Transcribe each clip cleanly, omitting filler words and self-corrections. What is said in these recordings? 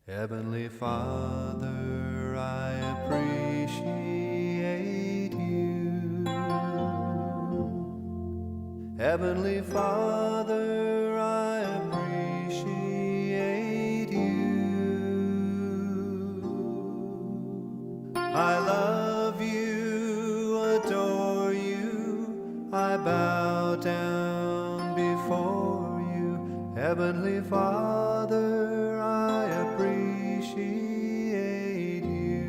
Heavenly Father, I appreciate you. Heavenly Father, I appreciate you. I love you, adore you, I bow down before you. Heavenly Father, I appreciate you.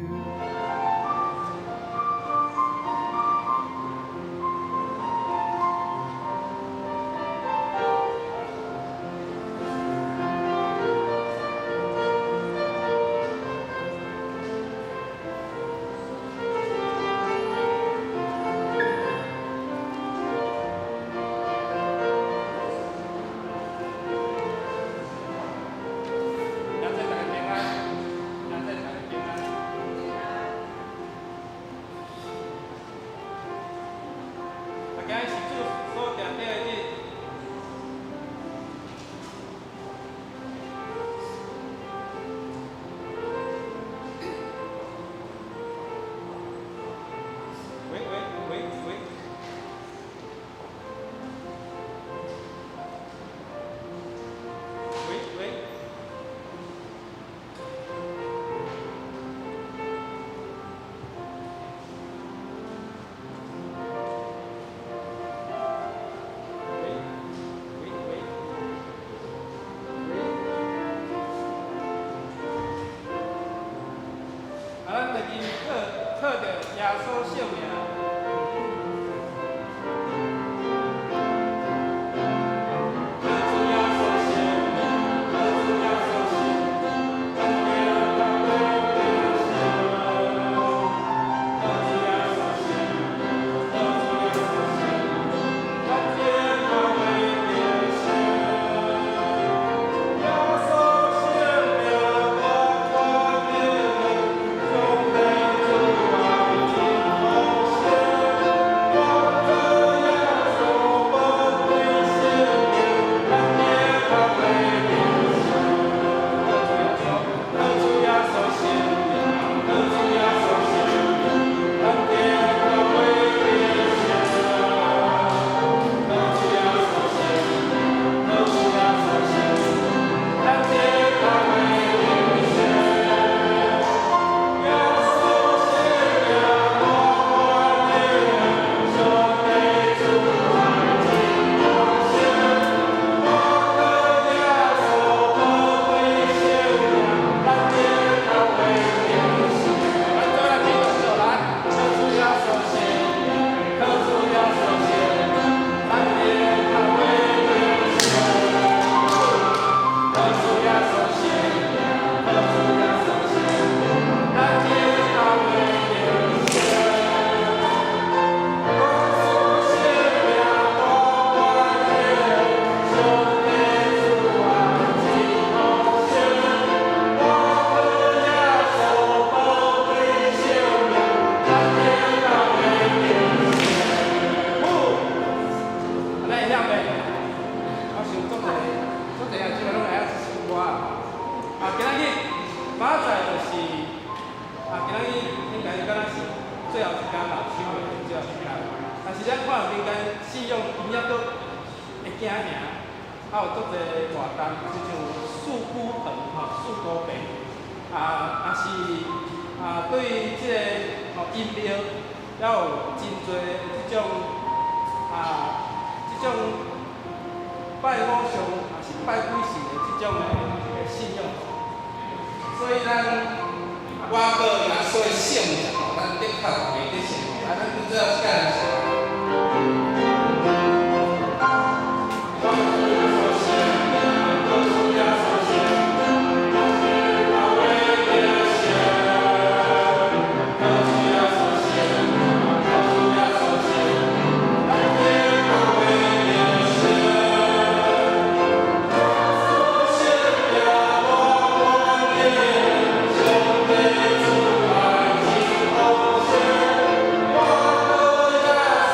陽祭大家平安，陽祭大家平安。啊，今日是主所定的日，喂喂喂喂，喂喂。喂喂喂喂。啊，咱最近靠靠著耶穌聖名。靠主耶穌聖名，靠主耶穌聖名，咱行到袂得勝。靠主耶穌聖名，靠主耶穌聖名，咱行到袂得勝。耶穌聖名大權能，上帝主愛真豐盛。我靠耶穌寶貴生命，咱行到袂得勝。靠主耶穌，靠主耶穌聖名，靠主耶穌聖名，咱行到袂得勝。靠主耶穌聖名，靠主耶穌聖名，咱行到袂得勝。耶穌聖名大權能，上帝主愛真豐盛。我靠耶穌寶貴生命，咱行到袂得勝。咱做來比動作來，靠主耶穌聖名，靠主耶穌聖名，咱行到袂得勝。靠主耶穌聖名，靠主耶穌聖名，咱行到袂得勝。耶穌聖名大權能，上帝主愛真豐盛。我靠耶穌寶貴生命，咱行到袂得勝。好，按呢會曉袂？我想足濟，足濟啊，這擺攏會曉這首歌啊。今仔日明仔載就是啊，今仔日應該敢若是最後一工老手的最後一工。但是咱看民間信仰，𪜶猶閣會行爾，啊有足濟活動，親像四菇棚吼、四菇棚，啊啊是啊對這个吼音樂，猶有真濟這種拜偶像，也是拜鬼神的這種的信仰。所以咱我靠耶穌的聖名吼，咱的確袂得勝。啊，咱最後一擺來說。我靠耶穌聖名，靠主耶穌聖名，咱行到袂得勝。靠主耶穌聖名，靠主耶穌聖名，咱行到袂得勝。耶穌聖名大權能，上帝主愛真豐盛。我靠耶穌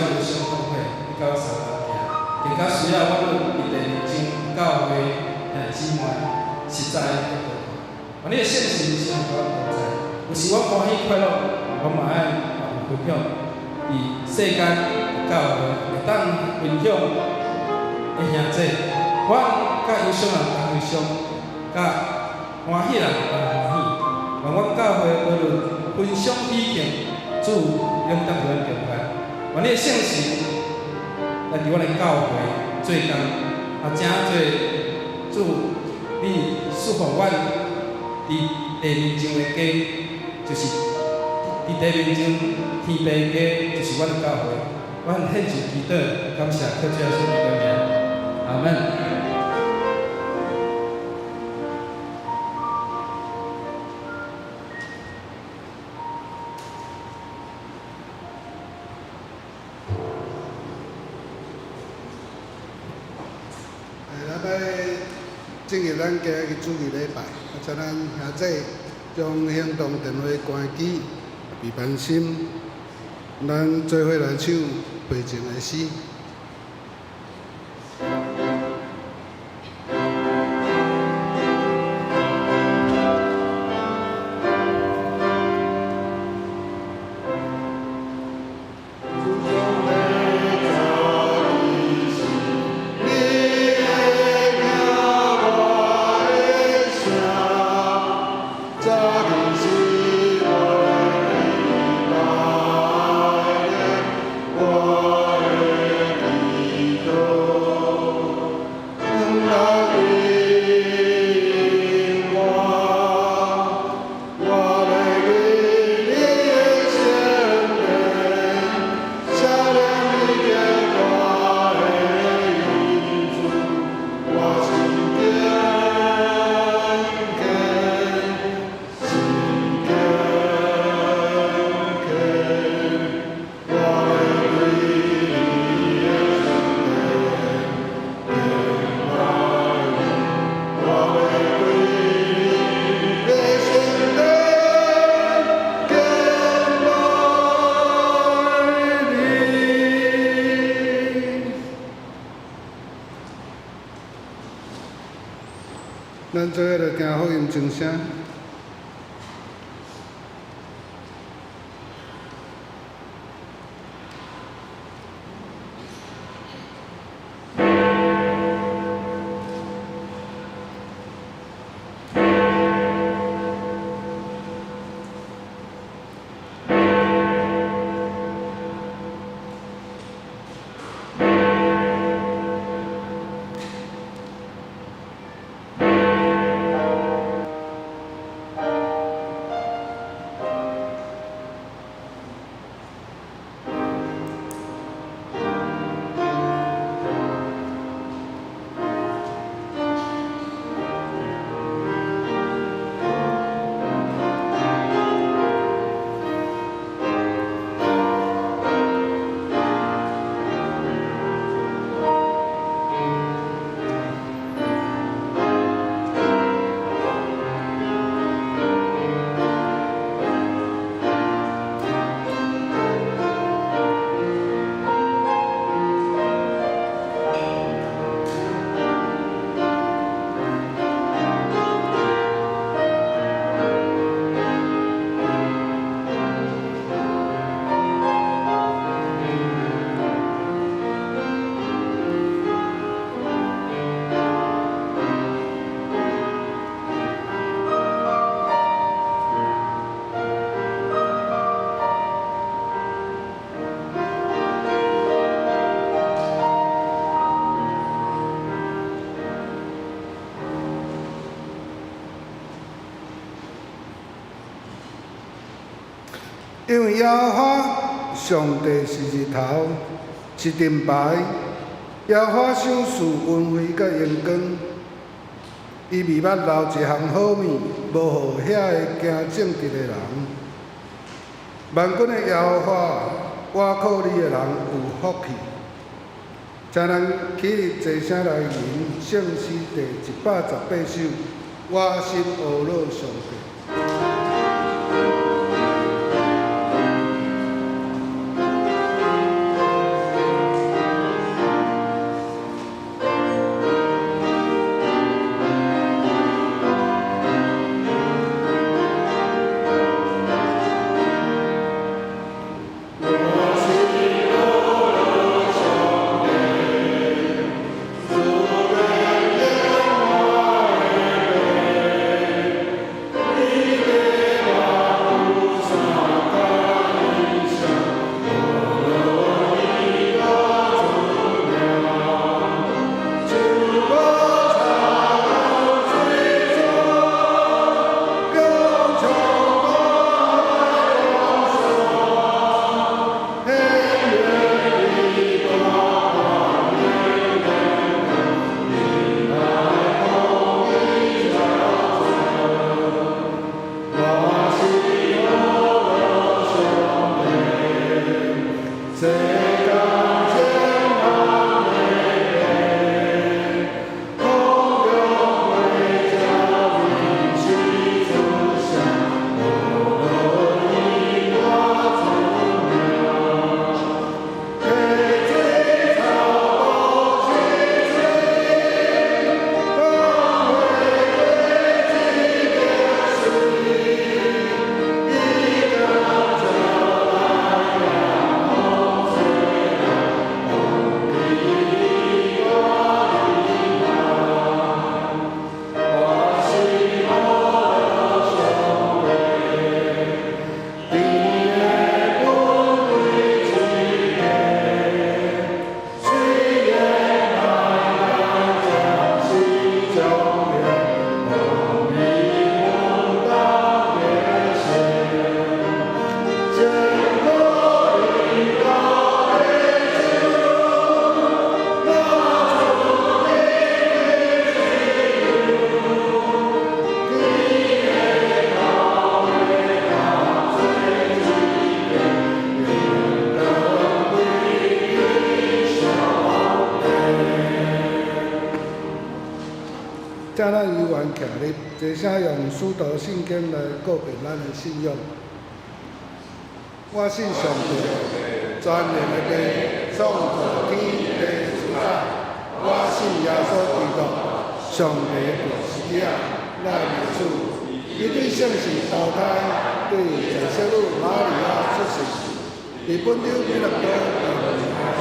憂傷痛悔，去到三重行，更加需要阮伫第二章教會兄弟姊妹實在的陪伴。願你的聖神時常佮阮同在，有時阮歡喜快樂，阮嘛愛嘛有分享。佇世間教會會當分享的兄弟，阮佮憂傷人同憂傷，佮歡喜人同歡喜。願阮教會無論分享喜慶，主永當佇阮中間。願你的聖神來佇阮的教會做工，啊，誠濟主，你賜予阮佇地面上的家，就是佇地面上天父的家，就是阮的教會。阮獻上祈禱，感謝靠主耶穌基督的名，阿門。咱欲進入咱今仔日主日禮拜，啊，請咱兄弟將行動電話關機，備班心，咱做伙來唱背情的詩。咱做伙來聽福音鐘聲。因為耶和華上帝是日頭，是盾牌。耶和華賞賜恩惠佮榮光。伊未捌留一項好物，無予遐个行正直的人。萬軍的耶和華，倚靠你的人有福氣。請咱起立齊聲來吟聖詩第118首，我心呵咾上帝。齊聲用使徒信經來告別咱的信仰。我信上帝，全能的父，創造天地主宰。我信耶穌基督，上帝的獨生子，咱的主。伊對聖神投胎，對在聖女瑪利亞出世，佇本丟彼拉多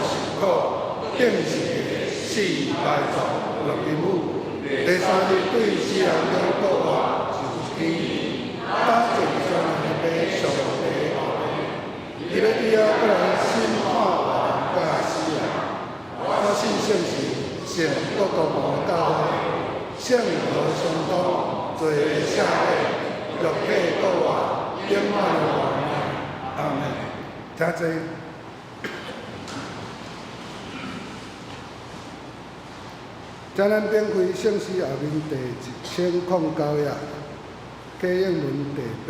受苦，釘十字架，死埋葬，落陰府。第三日對死人中復活，上天，搭進全能的父上帝後邊。伊欲佇遐閣來審判活人佮死人。我信聖神，聖各公共的教會，聖徒相通，罪的赦免，肉體復活，永遠的活命。阿門。請坐。請咱展開聖詩後面第1009頁，啟應文第八，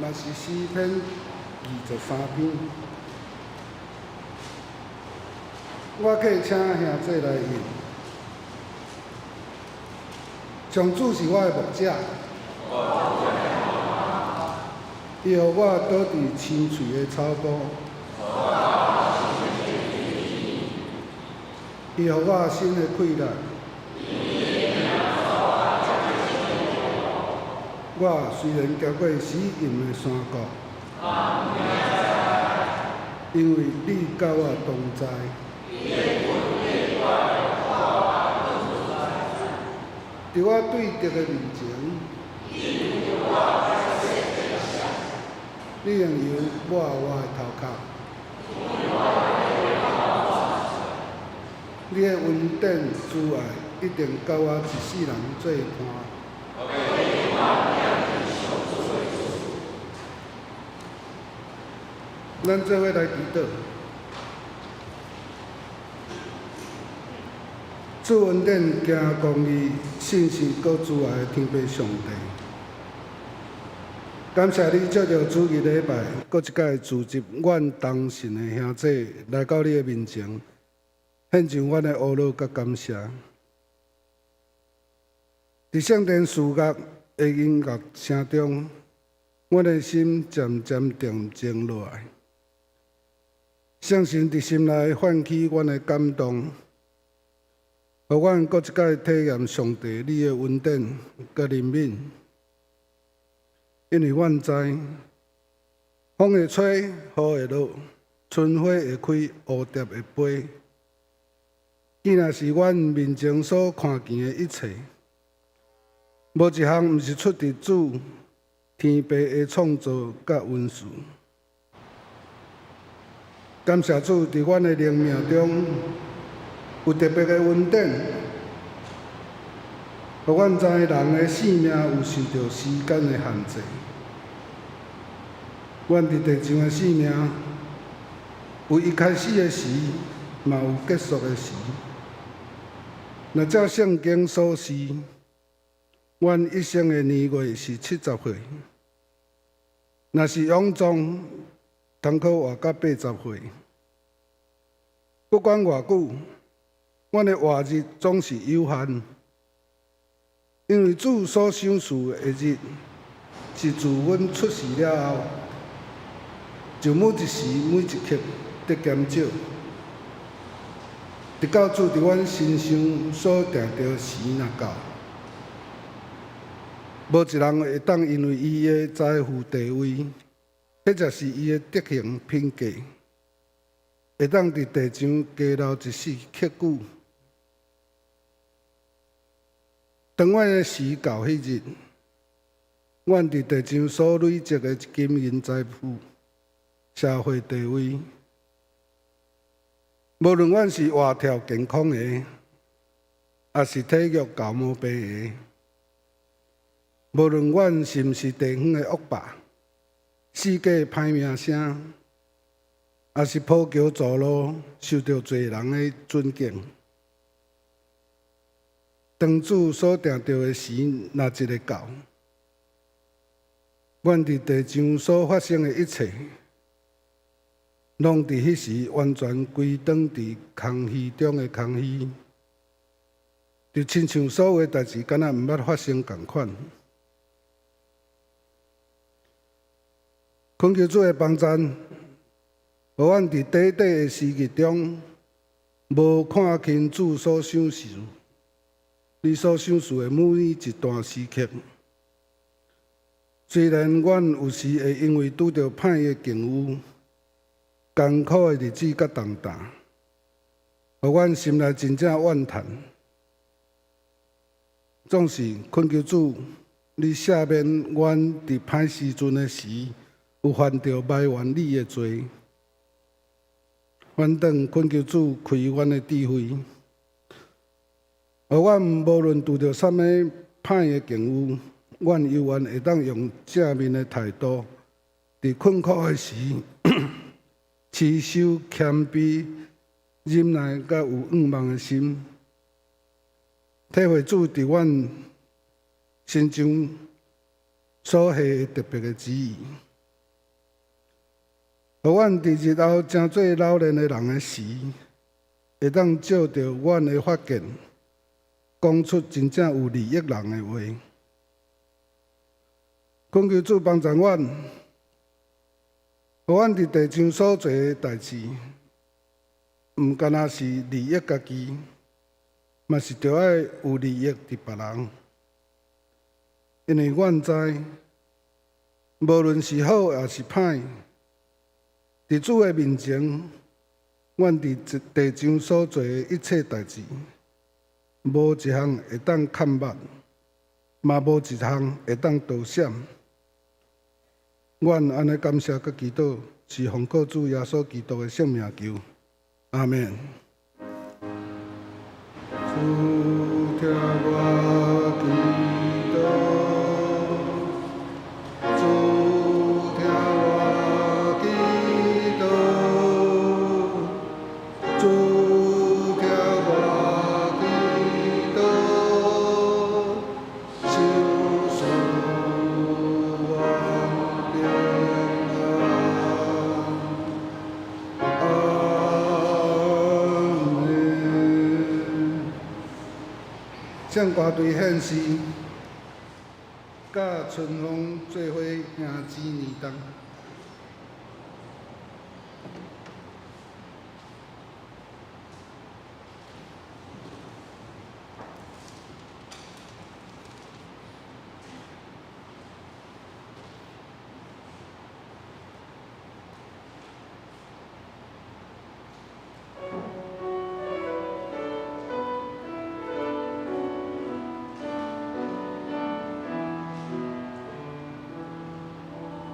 嘛是詩篇23篇。我客請兄弟來吟。上主是我的牧者，伊予我倒佇青翠的草埔，伊予我新的氣力。我雖然行過死蔭的山谷，因為你佮我同在。佇我對敵的面前，你用油抹我的頭殼，你的恩典慈愛一定佮我一世人做伴。咱做伙來祈禱。主恩典、行公義、信實閣慈愛的天父上帝，感謝你藉著主日禮拜，閣一擺聚集阮同信的兄弟來到你的面前，獻上阮的呵咾佮感謝。佇聖殿司樂的音樂聲中，阮的心漸漸定靜落來，聖神佇心內喚起阮的感動。予阮閣一擺體驗上帝你的恩典佮憐憫，因為阮知風會吹，雨會落，春花會開，蝴蝶會飛。既若是阮面前所看見的一切，無一項毋是出佇主天父的創造佮恩賜。感謝主，佇阮的靈命中有特別的恩典，予阮知人的性命有受著時間的限制。阮佇地上的性命，有伊開始的時，嘛有結束的時。若照聖經所示，阮一生的年月是70歲。若是勇壯，通好活到80歲。不管偌久，阮的活日總是有限，因為主所賞賜的日，是自阮出世了後，就每一時每一刻佇減少，直到主佇阮身上所定著時若到，無一人會當因為伊的財富地位，或者是伊的德行品格，會當佇地上加留一絲刻久。當阮的時到彼日，阮佇地上所累積的金銀財富、社會地位，無論阮是活跳健康的，抑是體弱厚毛病的，無論阮是毋是地方的惡霸、世界歹名聲，抑是鋪橋築路受著濟人的尊敬，當主所定著的時若一个到，阮佇地上所發生的一切，攏佇彼時完全歸轉佇空虛中的空虛，就親像所有的代誌敢若毋捌發生仝款。懇求主的幫贊，予阮佇短短的時日中，無看輕主所賞賜、你所賞賜的每一段時刻。雖然阮有時會因為拄著歹的境遇、艱苦的日子佮重擔，予阮心內真正怨嘆。總是懇求主，你赦免阮佇歹時陣的時，有犯著埋怨你的罪。反轉懇求主開阮的智慧，予阮無論拄著啥物歹的境遇，阮猶原會當用正面的態度，佇困苦的時，持守謙卑、忍耐佮有仰望的心，體會主佇阮身上所下的特別的旨意。予阮佇日後成做老練的人的時，會當照著阮的發現，講出真正有利益人的話。懇求主幫助阮，予阮佇地上所做的代誌，毋干焦是利益家己，嘛是著愛有利益佇別人。因為阮知，無論是好抑是歹，佇主的面前，阮佇地上所做的一切代誌，無一項會當崁目，嘛無一項會當躲閃。阮按呢感謝佮祈禱，是奉靠主耶穌基督的聖名求，阿們。主聽我祈禱，主聽我祈禱，主聽我祈禱，賞賜我平安。阿們。聖歌隊獻詩，佮春風做伙兄姊年冬。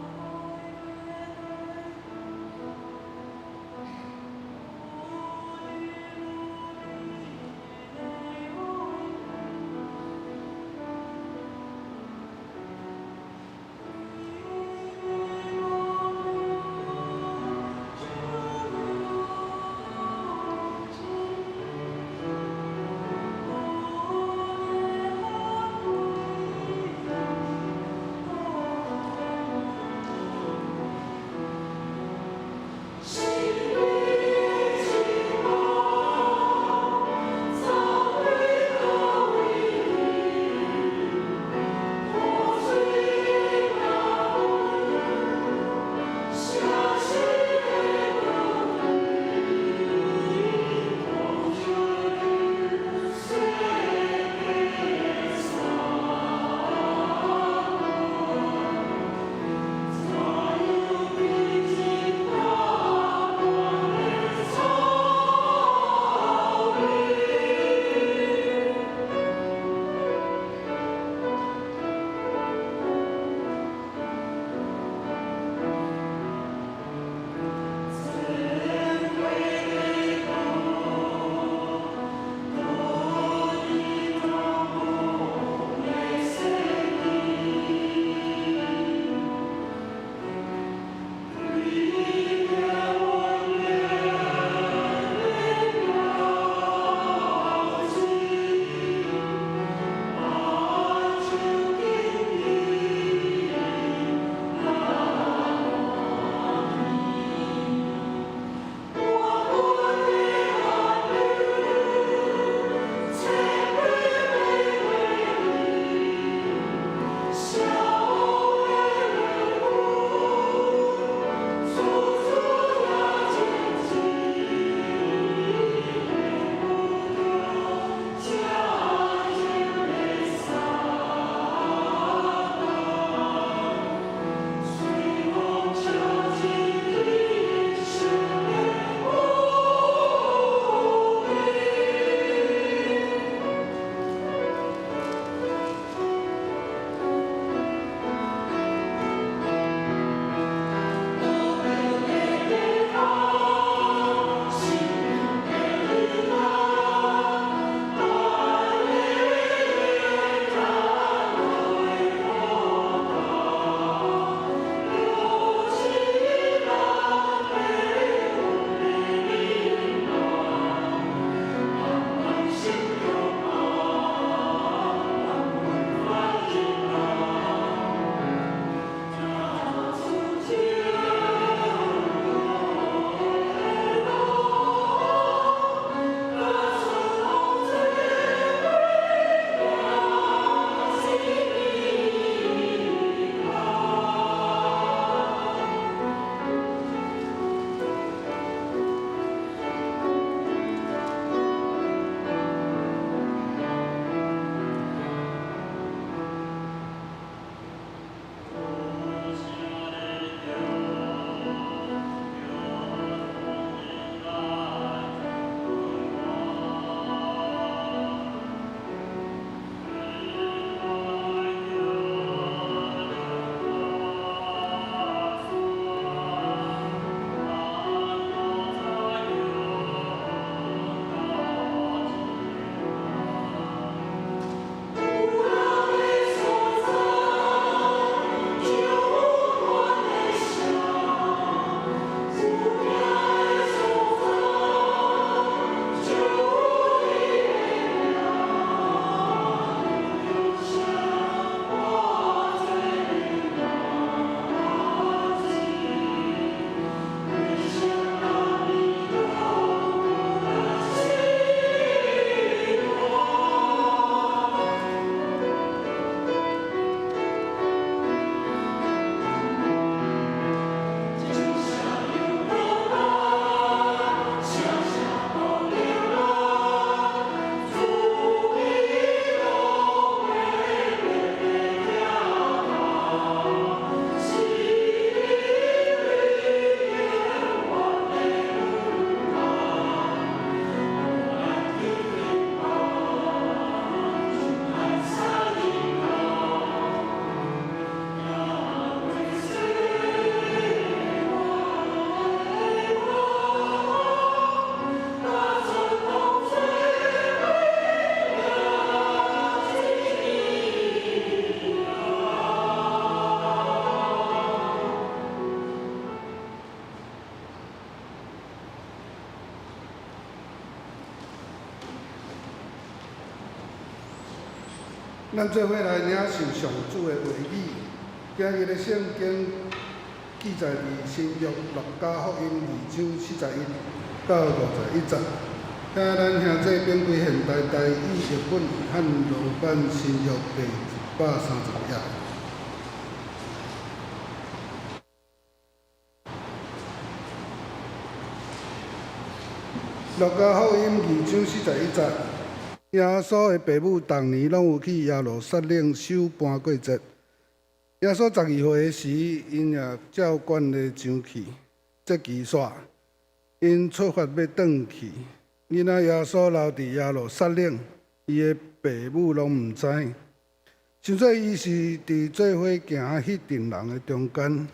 我咱做伙來領受上主的話語。今日的聖經記載佇新約路加福音二章四十一到五十一節。請咱兄弟反開現代台語譯本漢羅版新約第130頁。路加福音二章四十一節，耶穌的爸母逐年攏有去耶路撒冷守盤過節。耶穌12歲時，𪜶也照慣例上去。節期煞，𪜶出發欲轉去。囡仔耶穌留佇耶路撒冷，伊的爸母攏毋知。想說伊是佇做伙行彼陣人的中間。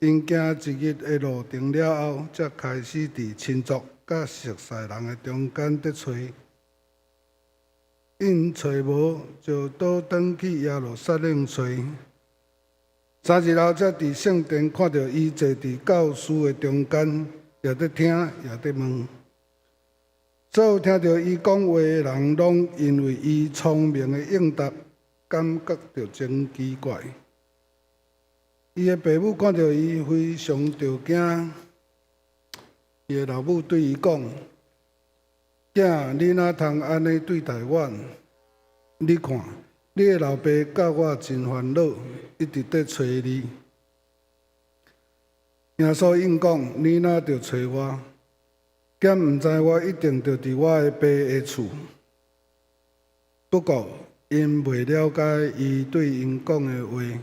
𪜶行一日的路程了後，才開始佇親族佮熟似人的中間佇揣。𪜶揣無，就倒轉去耶路撒冷揣。三日後，才佇聖殿看著伊坐佇教師的中間，也佇聽，也佇問。所有聽著伊講話的人，攏因為伊聰明的應答，感覺著真奇怪。伊的爸母看著伊，非常著驚。伊的老母對伊講：囝，你哪通按呢對待阮？你看，你的老爸佮我真煩惱，一直佇揣你。耶穌應講：你哪著揣我？敢毋知我一定著佇我的爸的厝？不過，𪜶袂了解伊對𪜶講的話。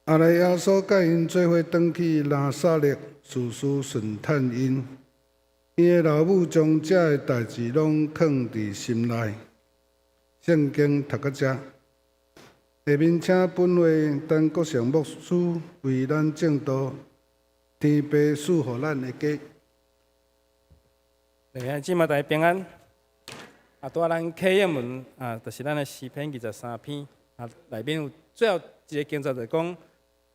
後來，耶穌佮𪜶做伙轉去拿撒勒，事事順趁𪜶。𪜶的老母將這个代誌攏囥佇心內。聖經讀到遮，下面請本會陳國成牧師為咱證道，天父賜予咱的家。弟兄姊妹大家平安。啊，拄仔咱啟應文啊，就是咱的詩篇23篇啊，內面有最後一个經節就講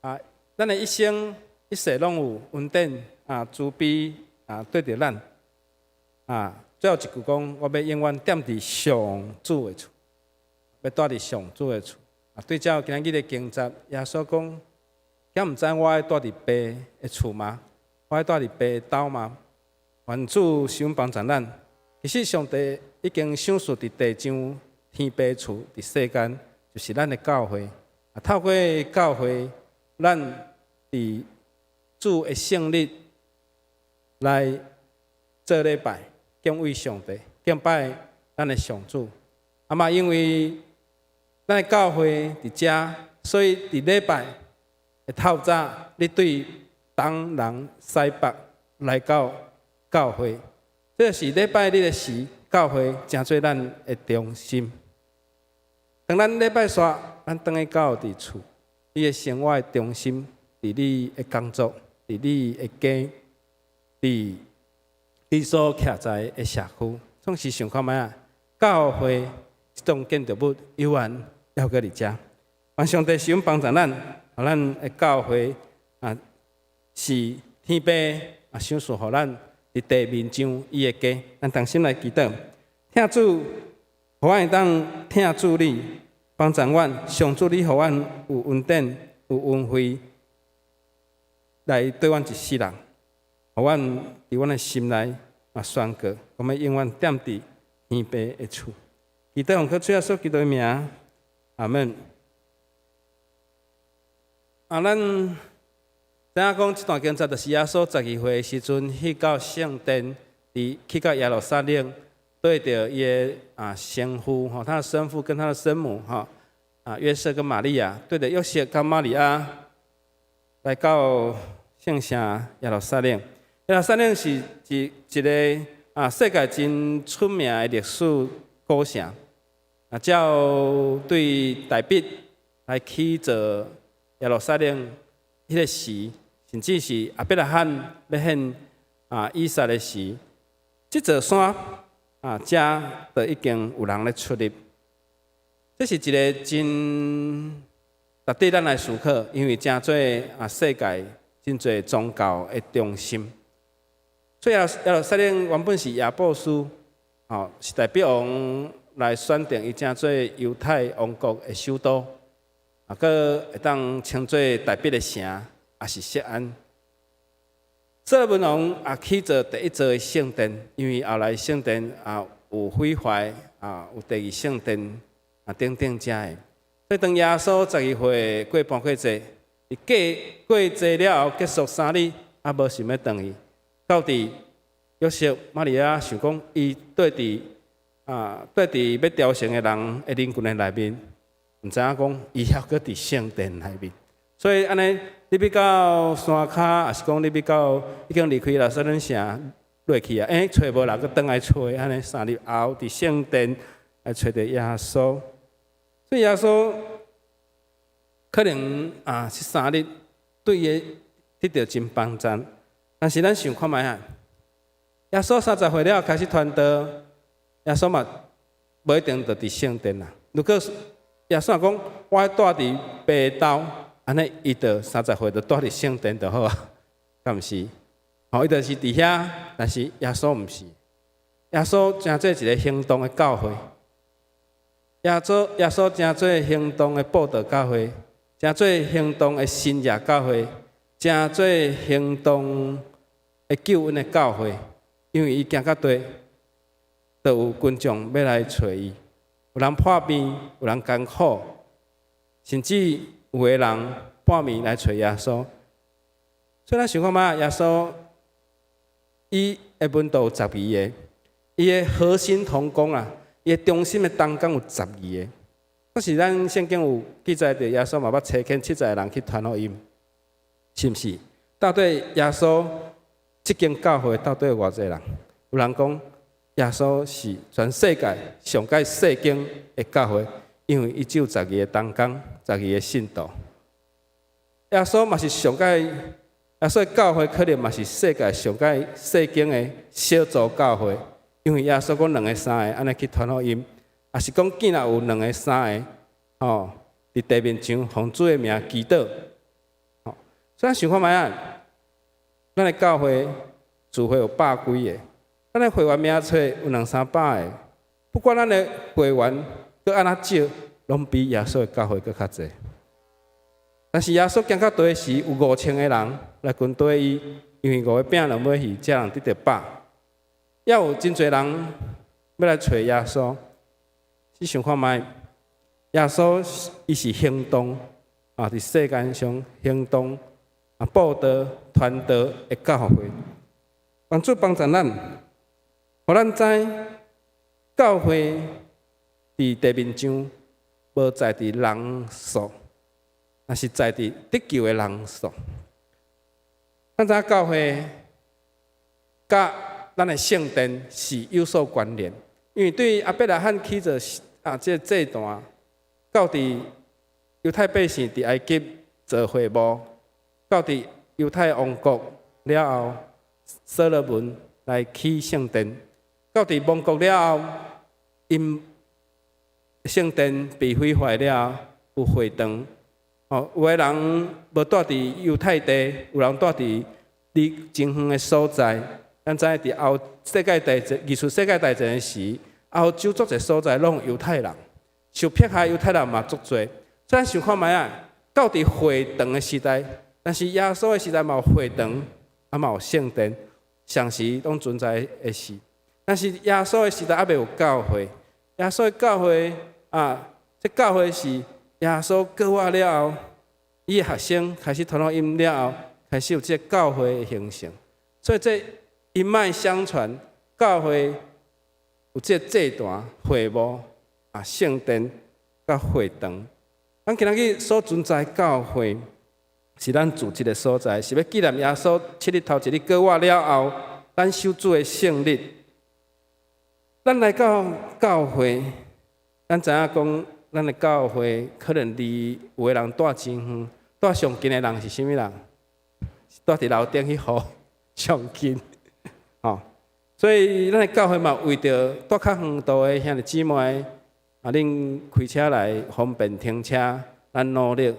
啊，咱的一生一世攏有恩典啊，慈悲啊，對著咱啊。最後一句講，我欲永遠踮佇上主的厝，欲蹛佇上主的厝。啊，對照今日的經節，耶穌講，敢毋知我愛蹛佇爸的厝嗎？我愛蹛佇爸的兜嗎？願主賞幫助咱。其實上帝已經賞賜佇地上天父厝佇世間，就是咱的教會。啊，透過教會，咱佇主的聖日來做禮拜，敬畏上帝，敬拜咱的上主。啊嘛，因為咱的教會佇遮，所以佇禮拜的透早，你對東南西北來到教會，這是禮拜日的時，教會成做咱的中心。當咱禮拜煞，咱轉去到佇厝，你的生活的中心，佇你的工作，佇你的家，佇你所徛在的社區，總是想看覓啊？教會這棟建築物猶原猶閣佇遮，願上帝賜幫助咱，予咱的教會啊是天父啊賞賜予咱佇地面上伊的家。咱同心來祈禱，疼主，予阮會當疼主你，幫助阮，上主你予阮有恩典、有恩惠，來對阮一世人，予阮佇阮的心內嘛宣告，我們永遠踮佇天父的厝。祈禱奉靠主耶穌基督的名，阿門。啊，咱知影講這段經節，就是耶穌12歲的時陣去到聖殿，佇去到耶路撒冷，對著伊的啊生父吼，他的生父跟他的生母吼，啊約瑟跟瑪利亞，對著約瑟佮瑪利亞來到聖城耶路撒冷。耶路撒冷是一一个啊世界真出名的歷史古城。啊，照對大衛來起造耶路撒冷彼个時，甚至是亞伯拉罕欲獻啊以撒的時，這座山啊，遮就已經有人咧出入。這是一个真值得咱來思考，因為成做啊世界真濟宗教的中心。所以耶路撒冷原本是耶布斯，吼，是大衛王。來選定伊成做猶太王國的首都，啊，閣會當稱做大衛的城，也是錫安。所羅門王也起造第一座的聖殿，因為後來聖殿啊有毀壞，啊有第二聖殿啊等等遮的。所以當耶穌12歲過逾越節，伊過過節了後結束3日，也無想欲轉去。到佇約瑟、瑪利亞想講，伊蹛佇啊蹛佇欲朝聖的人的人群的內面，毋知影講伊猶閣佇聖殿內面。所以按呢，你欲到山跤，抑是講你欲到已經離開耶路撒冷城落去啊？欸，揣無人，閣轉來揣，按呢3日後佇聖殿來揣著耶穌。所以耶穌可能啊，這三日對伊得著真幫助。但是咱想看覓啊？耶穌30歲了後開始傳道，耶穌嘛無一定就佇聖殿啦。如果耶穌講我愛蹛佇爸兜，按呢伊就30歲就蹛佇聖殿就好啊，敢毋是？吼，伊就是佇遐，但是耶穌毋是。耶穌成做一个行動的教會，耶穌成做行動的佈道教會，成做行動的新約教會，成做行動的救恩的教會。因為伊行到佗，就有群眾欲來揣伊，有人破病，有人艱苦，甚至有的人半暝來揣耶穌。所以咱想看覓，耶穌伊的門徒有十二個，伊的核心同工啊，伊的中心的同工有十二個。可是咱聖經有記載著耶穌嘛捌差遣70個人去傳福音，是毋是？到底耶穌這間教會到底有偌濟人？有人講耶穌是全世界上蓋細間的教會，因為伊只有十二个同工，十二个信徒。耶穌嘛是上蓋，耶穌的教會可能嘛是世界上蓋細間的小組教會，因為耶穌講兩个三个按呢去傳福音，抑是講見若有兩个三个，吼，佇地面上奉主的名祈禱，吼，所以咱想看覓啊？咱的教會聚會有百幾个，咱的會員名冊有兩三百个，不管咱的會員閣按怎少，攏比耶穌的教會閣較濟。但是耶穌行到佗時，有5000个人來跟綴伊，因為五个餅兩尾魚，遮人得著飽。也有真濟人欲來揣耶穌，你想看覓？耶穌伊是行動啊，佇世間上行動啊，佈道、傳道的教會。願主幫助咱，予咱知教會佇地面上無在佇人數，而是在佇得救的人數。咱知影教會佮咱的聖殿是有所關聯，因為對亞伯拉罕起造啊，這个祭壇，到佇猶太百姓佇埃及造會幕，到佇猶太王國了後，所羅門來起聖殿，到佇亡國了後，𪜶聖殿被毀壞了後，有會堂。哦，有的人無蹛佇猶太地，有人蹛佇離真遠的所在。咱知影佇後世界大戰、二次世界大戰的時，歐洲足濟所在攏猶太人，受迫害猶太人嘛足濟。所以咱想看覓啊？到佇會堂的時代，但是耶穌的時代嘛有會堂，啊嘛有聖殿，同時攏存在的事。但是耶穌的時代猶未有教會，耶穌的教會啊，這教會是耶穌復活了後，伊的學生開始傳福音了後，開始有這个教會的形成。所以這一脈相傳，教會有這个祭壇、會幕啊、聖殿佮會堂。咱今仔日所存在教會，是咱住這个所在，是欲紀念耶穌七日頭一日復活了後，咱守主的聖日。咱來到教會，咱知影講，咱的教會可能離有的人蹛真遠，蹛上近的人是啥物人？蹛佇樓頂彼戶上近，吼。所以咱的教會嘛，為著蹛較遠途的兄弟姊妹，啊，恁開車來方便停車，咱努力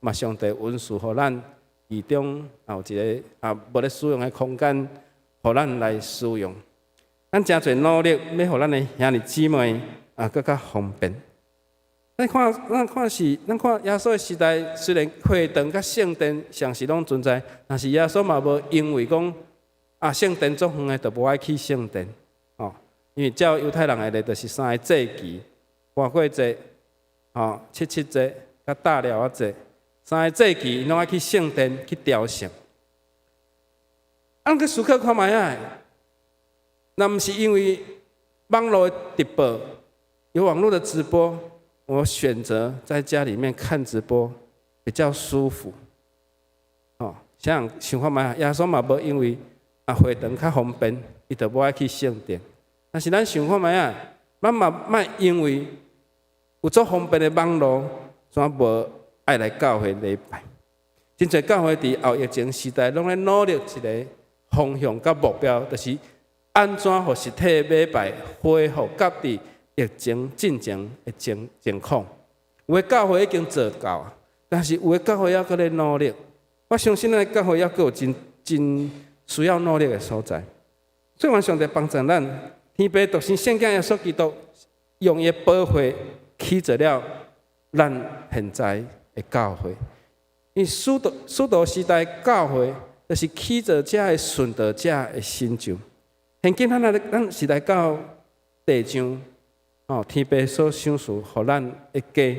嘛，上帝恩賜予咱，其中也有一个啊無咧使用的空間，予咱來使用。咱誠濟努力，欲予咱的兄弟姊妹啊，閣較方便。咱看，咱看是，咱看耶穌的時代，雖然會堂佮聖殿常時攏存在，但是耶穌嘛無因為講啊聖殿足遠的，就無愛去聖殿，哦，因為照猶太人的禮，就是三个節期，逾越節、吼七七節、佮大寮仔節，三个節期，𪜶攏愛去聖殿去朝聖。啊，咱去思考看覓仔，若毋是因為網路的直播，有網路的直播。我選擇在家裡面看直播比較舒服，哦，想想看覓，耶穌嘛無因為啊會堂較方便，伊就無愛去聖殿。但是咱想看覓仔，咱嘛莫因為有足方便的網路，煞無愛來教會禮拜。真濟教會佇後疫情時代，攏咧努力一个方向佮目標，就是按怎予實體禮拜恢復佮佇疫情進前的情況。有的教會已經做到啊，但是有的教會猶閣咧努力。我相信咱的教會猶閣有真真需要努力的所在。所以，願上帝幫助咱，天父獨生聖子耶穌基督用伊的寶血起造了咱現在的教會。因為使徒時代教會，就是起造者的殉道者的成就。現今咱來咱是來到地上。哦，天父所賞賜予咱的家，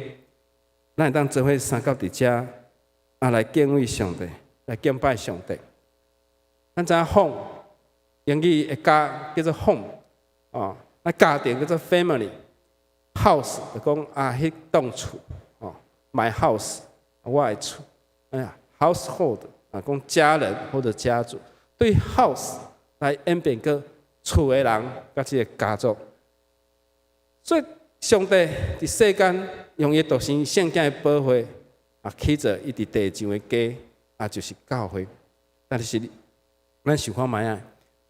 咱會當做伙相佮佇遮啊，來敬畏上帝，來敬拜上帝。咱知影 home，英語的家叫做 home，哦，啊家庭叫做 family，house 就講啊，彼棟厝，哦，my house，我的厝，哎呀，household 啊，講家人或者家族，對 house 來演變個厝的人，佮這个家族。所以，上帝佇世間用伊獨生聖子的寶血啊，起造伊佇地上的家，啊，就是教會。但是，咱想看覓仔，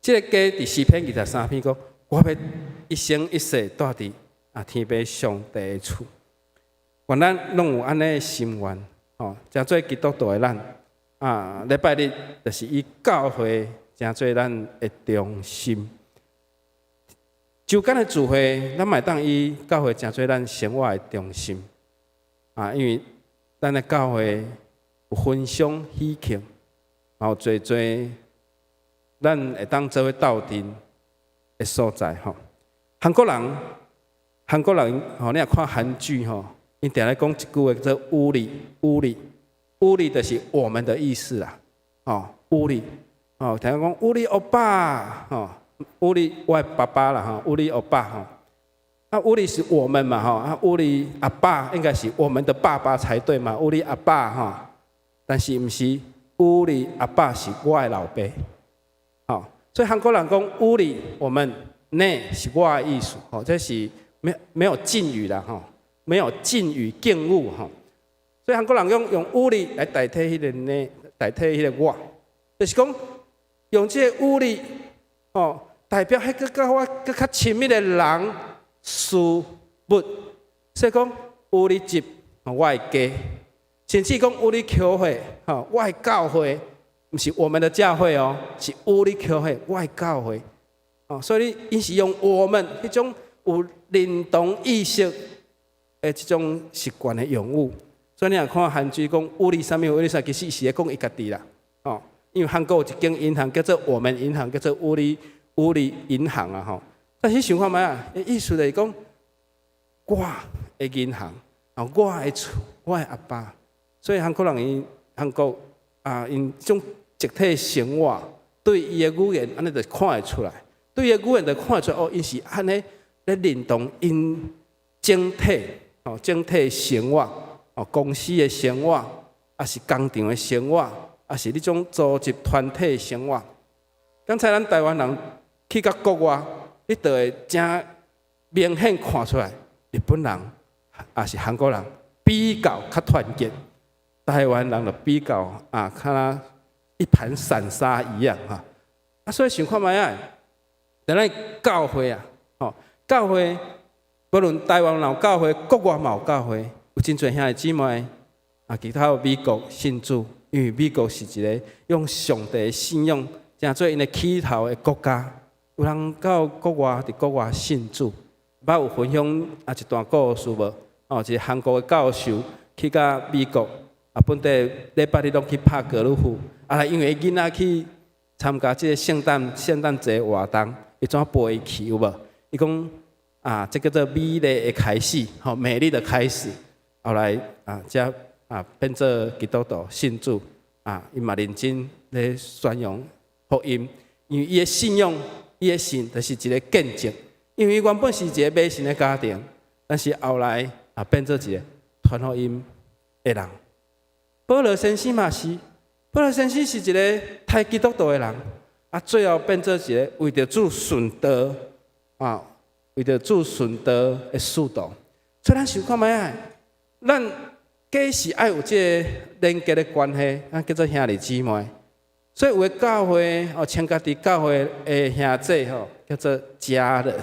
這个家佇詩篇23篇講，我欲一生一世蹛佇啊天父上帝的厝。願咱攏有按呢的心願，吼，成做基督徒的咱啊，禮拜日就是以教會成做咱的中心。週間的聚會，咱嘛會當以教會成做咱生活的中心。啊，因為咱的教會有分享喜慶，有濟濟咱會當做伙鬥陣的所在吼。韓國人，韓國人吼，你若看韓劇吼，𪜶定咧講一句話叫做“우리，우리，우리”就是我們的意思啦。吼，우리，吼，聽講우리 오빠，吼。우리我的爸爸啦吼，우리 오빠吼，啊우리是我們嘛吼，啊우리 아빠應該是我們的爸爸才對嘛，우리 아빠吼，但是毋是우리 아빠是我的老爸，吼，所以韓國人講우리我們내是我的意思，吼，這是沒有敬語啦吼，沒有敬語敬物吼，所以韓國人用우리來代替彼個내，代替彼個我，就是講用這个우리，吼。代表彼个佮我閣較親密的人事物，所以講우리 집，我的家，甚至講우리 교회，吼，我的教會，毋是我們的教會哦，是우리 교회，我的教會，哦，所以𪜶是用我們彼種有認同意識的這種習慣的用語。所以你若看韓劇講우리啥物우리啥，其實是咧講伊家己啦，哦，因為韓國有一間銀行叫做我們銀行，叫做우리。우리銀行啊吼，但是想看覓啊？意思就是講，我的銀行啊，我的厝，我的阿爸，所以韓國人𪜶韓國啊，𪜶這種集體生活，對伊的語言按呢就看會出來，對伊的語言就看會出來哦，𪜶是按呢咧認同𪜶整體哦，整體生活哦，公司的生活，抑是工廠的生活，抑是這種組織團體的生活。剛才咱台灣人去到國外，你就會誠明顯看出來，日本人抑是韓國人比較較團結，台灣人就比較啊，較若一盤散沙一樣哈。啊，所以想看覓仔，佇咱教會啊，吼，教會無論台灣有教會，國外嘛有教會，有真濟兄弟姊妹啊，其他美國信主，因為美國是一个用上帝的信仰成做𪜶的起頭的國家。有人到國外，佇國外信主，捌有分享啊一段故事無？哦，一个韓國的教授去到美國，啊，本地禮拜日攏去拍高爾夫，啊，因為𪜶仔去參加這个聖誕節活動，伊怎陪伊去有無？伊講啊，這叫做美麗的開始，吼，美麗的開始。後來啊，才啊變做基督徒信主，啊，伊嘛認真咧宣揚福音，因為伊的信仰，伊的信就是一个見證。因為伊原本是一个迷信的家庭，但是後來啊變做一个傳福音的人。保羅先生嘛是，保羅先生是一个刣基督徒的人，啊，最後變做一个為著主殉道啊，為著主殉道的使徒。所以咱想看覓啊？咱假是愛有這个連結的關係，咱叫做兄弟姊妹。所以有的教會哦，稱家己教會的兄弟吼，叫做家人。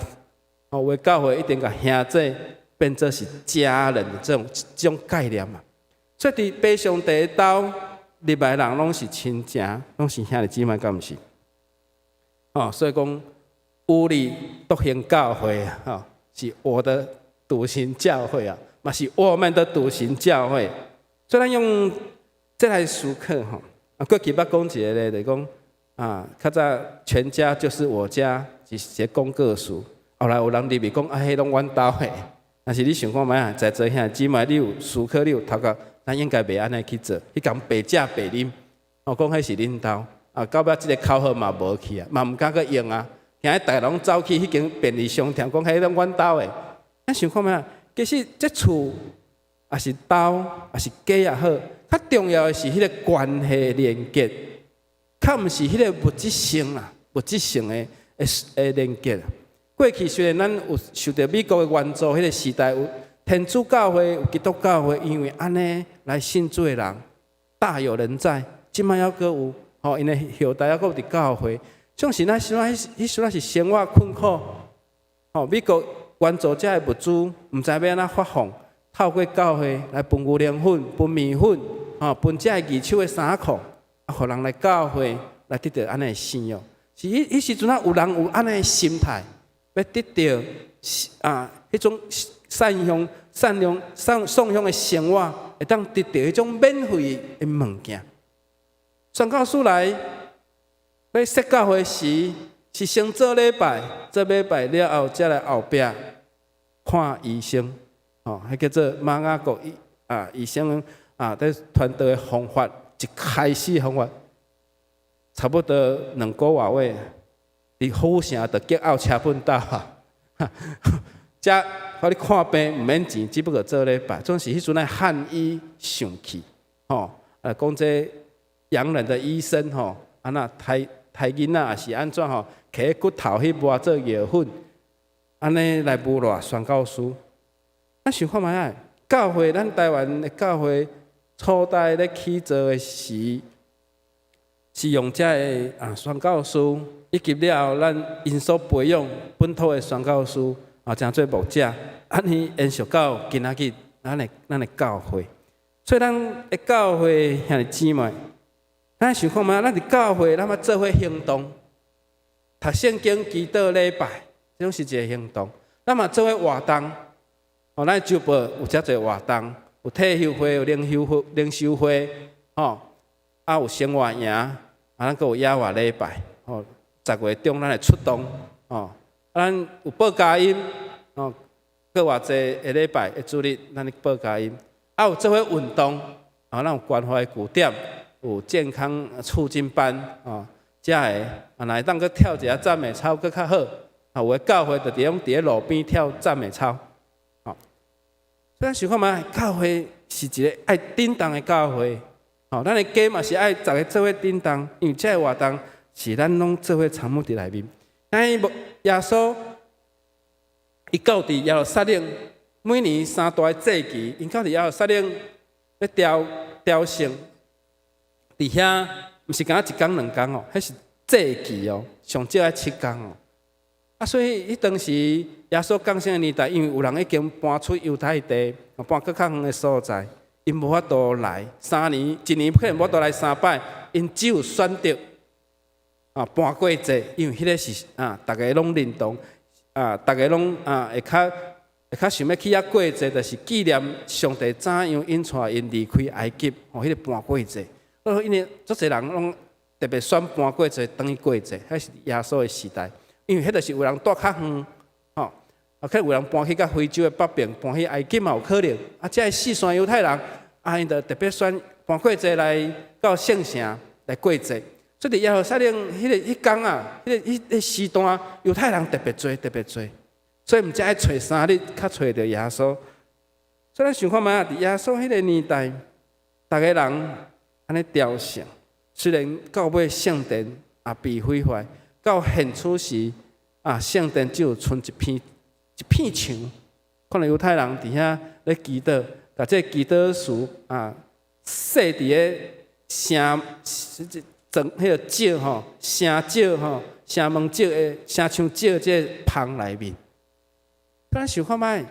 哦，有的教會一定共兄弟變做是家人的這種概念嘛。所以佇父上帝兜入來人攏是親情，攏是兄弟姊妹，敢毋是？哦，所以講有利獨行教會啊，是我的獨行教會啊，嘛是我們的獨行教會。所以咱用這來思考吼。啊，過去捌講一个咧，就是講啊，較早全家就是我家，是一个廣告詞。後來有人入去講啊，彼攏阮兜的。但是你想看覓啊？在座兄弟姊妹，你有思考，你有頭殼，咱應該袂按呢去做，去共白食白啉。哦，講彼是恁兜，啊，到尾這个口號嘛無去啊，嘛毋敢閣用啊。今日逐个攏走去彼間便利商店，講彼攏阮兜的。咱想看覓啊？其實這厝也是兜，也是家也好，較重要的是彼个關係連結，較毋是彼个物質性啊，物質性的連結。過去雖然咱有受著美國的援助，彼个時代有天主教會、有基督教會，因為按呢來信主的人大有人在。這擺猶閣有，吼，𪜶的後代猶閣有佇教會。像是咱時陣，彼時陣是生活困苦，吼，美國援助這个物資，毋知欲按怎發放，透過教會來分牛奶粉、分麵粉，吼，分這个二手的衫褲，啊，予人來教會來得著按呢的信仰。是彼時陣啊，有人有按呢的心態，欲得著啊，彼種善良、善良、送送向的生活，會當得著彼種免費的物件。宣教師來欲設教會時，是先做禮拜，做禮拜了後，才來後壁看醫生，吼，彼叫做瑪雅各醫啊，醫生啊，佇傳道的方法，一開始方法，差不多2個外月，佇府城就激漚車糞斗啊，遮予你看病毋免錢，只不過做禮拜，總是彼陣的漢醫上去，吼，啊，講這洋人的醫生吼，按怎刣刣囡仔，抑是按怎吼，摕骨頭去磨做藥粉，按呢來侮辱宣教師。咱想看覓啊？教會，咱台灣的教會初代咧起造的時，是用這个啊宣教師，以及了後咱𪜶所培養本土的宣教師啊，成做牧者，按呢延續到今仔日咱的教會。所以咱的教會兄弟姊妹，咱想看覓？咱佇教會，咱欲做伙行動，讀聖經、祈禱、禮拜，這攏是一个行動。咱嘛做伙活動，哦，咱週報有遮濟活動，有退休會、有靈修會、靈修會，吼，啊有生活營，啊咱閣有野外禮拜，吼，10月中咱會出動，吼，啊咱有報佳音，吼，閣偌濟个禮拜的主日，咱咧報佳音，啊有做伙運動，啊咱有關懷據點，有健康促進班，吼，遮个啊，若會當閣跳一下讚美操，閣較好。啊，有的教會就佇咧佇咧路邊跳讚美操，吼。所以咱想看覓？教會是一个愛振動的教會，吼，咱的家嘛是愛逐个做伙振動，因為這个活動是咱攏做伙參與佇內面。咱耶穌伊到佇耶路撒冷，每年三大的節期，𪜶到佇耶路撒冷欲朝朝聖，佇遐毋是干焦一工兩工哦，彼是節期哦，上少愛7工哦。啊，所以彼當時耶穌降生的年代，因為有人已經搬出猶太地，搬閣較遠的所在，𪜶無法度來。3年，一年可能無法度來三擺，𪜶只有選擇啊搬過節，因為彼个是啊，逐家攏認同。啊，逐家攏啊會較想欲去遐過節，就是紀念上帝怎樣引帶𪜶離開埃及，吼，彼個盤過節。因為足濟人攏特別選盤過節轉去過節，彼是耶穌的時代，因為彼就是有人蹛較遠，吼，啊，可能有人搬去較非洲的北邊，搬去埃及嘛有可能。啊，這个四散猶太人，啊，𪜶就特別選盤過節來到聖城來過節。所以佇耶路撒冷彼个彼工啊，彼個時段，猶太人特別濟，特別濟。所以毋才愛揣3日，較揣著耶穌。所以咱想看覓啊？佇耶穌彼个年代，逐个人按呢朝聖，雖然到尾聖殿也被毀壞，到現此時啊，聖殿只有賰一片一片牆。可能猶太人佇遐咧祈禱，共這个祈禱詞啊，設佇咧城，裝彼个石吼，城石吼，城門石的城牆石這个縫內面。咱想看覓？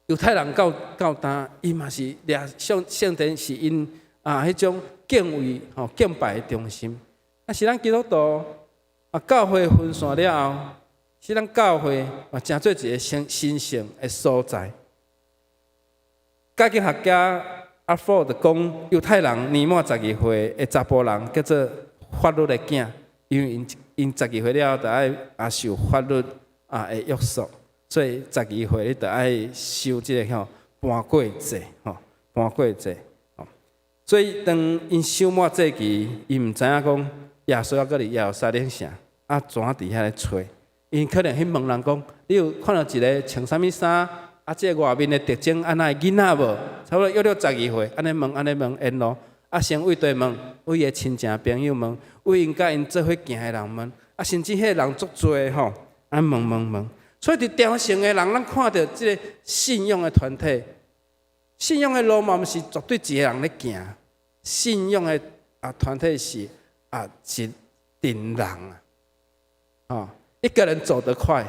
猶太人到今，伊嘛是掠聖殿是𪜶啊彼種敬畏吼敬拜的中心。啊，是咱基督徒啊，教會分散了後，是咱教會嘛成做一个神聖的所在。解經學家阿福就講，猶太人年滿12歲的查埔人叫做法律的囝，因為𪜶12歲了後，就愛啊受法律啊的約束。所以十二歲你就愛受這个吼盤過節吼盤過節吼。所以當𪜶守滿節期，𪜶毋知影講耶穌猶閣佇耶路撒冷城，啊怎佇遐咧揣？𪜶可能去問人講：你有看著一个穿啥物衫？啊，這个外面的特徵按怎的囡仔無？差不多約了十二歲，按呢問，按呢問，沿路啊，先對地問，對伊的親情朋友問，對𪜶佮𪜶做伙行的人問，啊，甚至彼个人足濟吼，按問問問。所以佇朝聖的人，咱看著這个信仰的團體，信仰的路嘛，毋是絕對一个人咧行，信仰的啊團體是啊一陣人啊，吼，一個人走得快，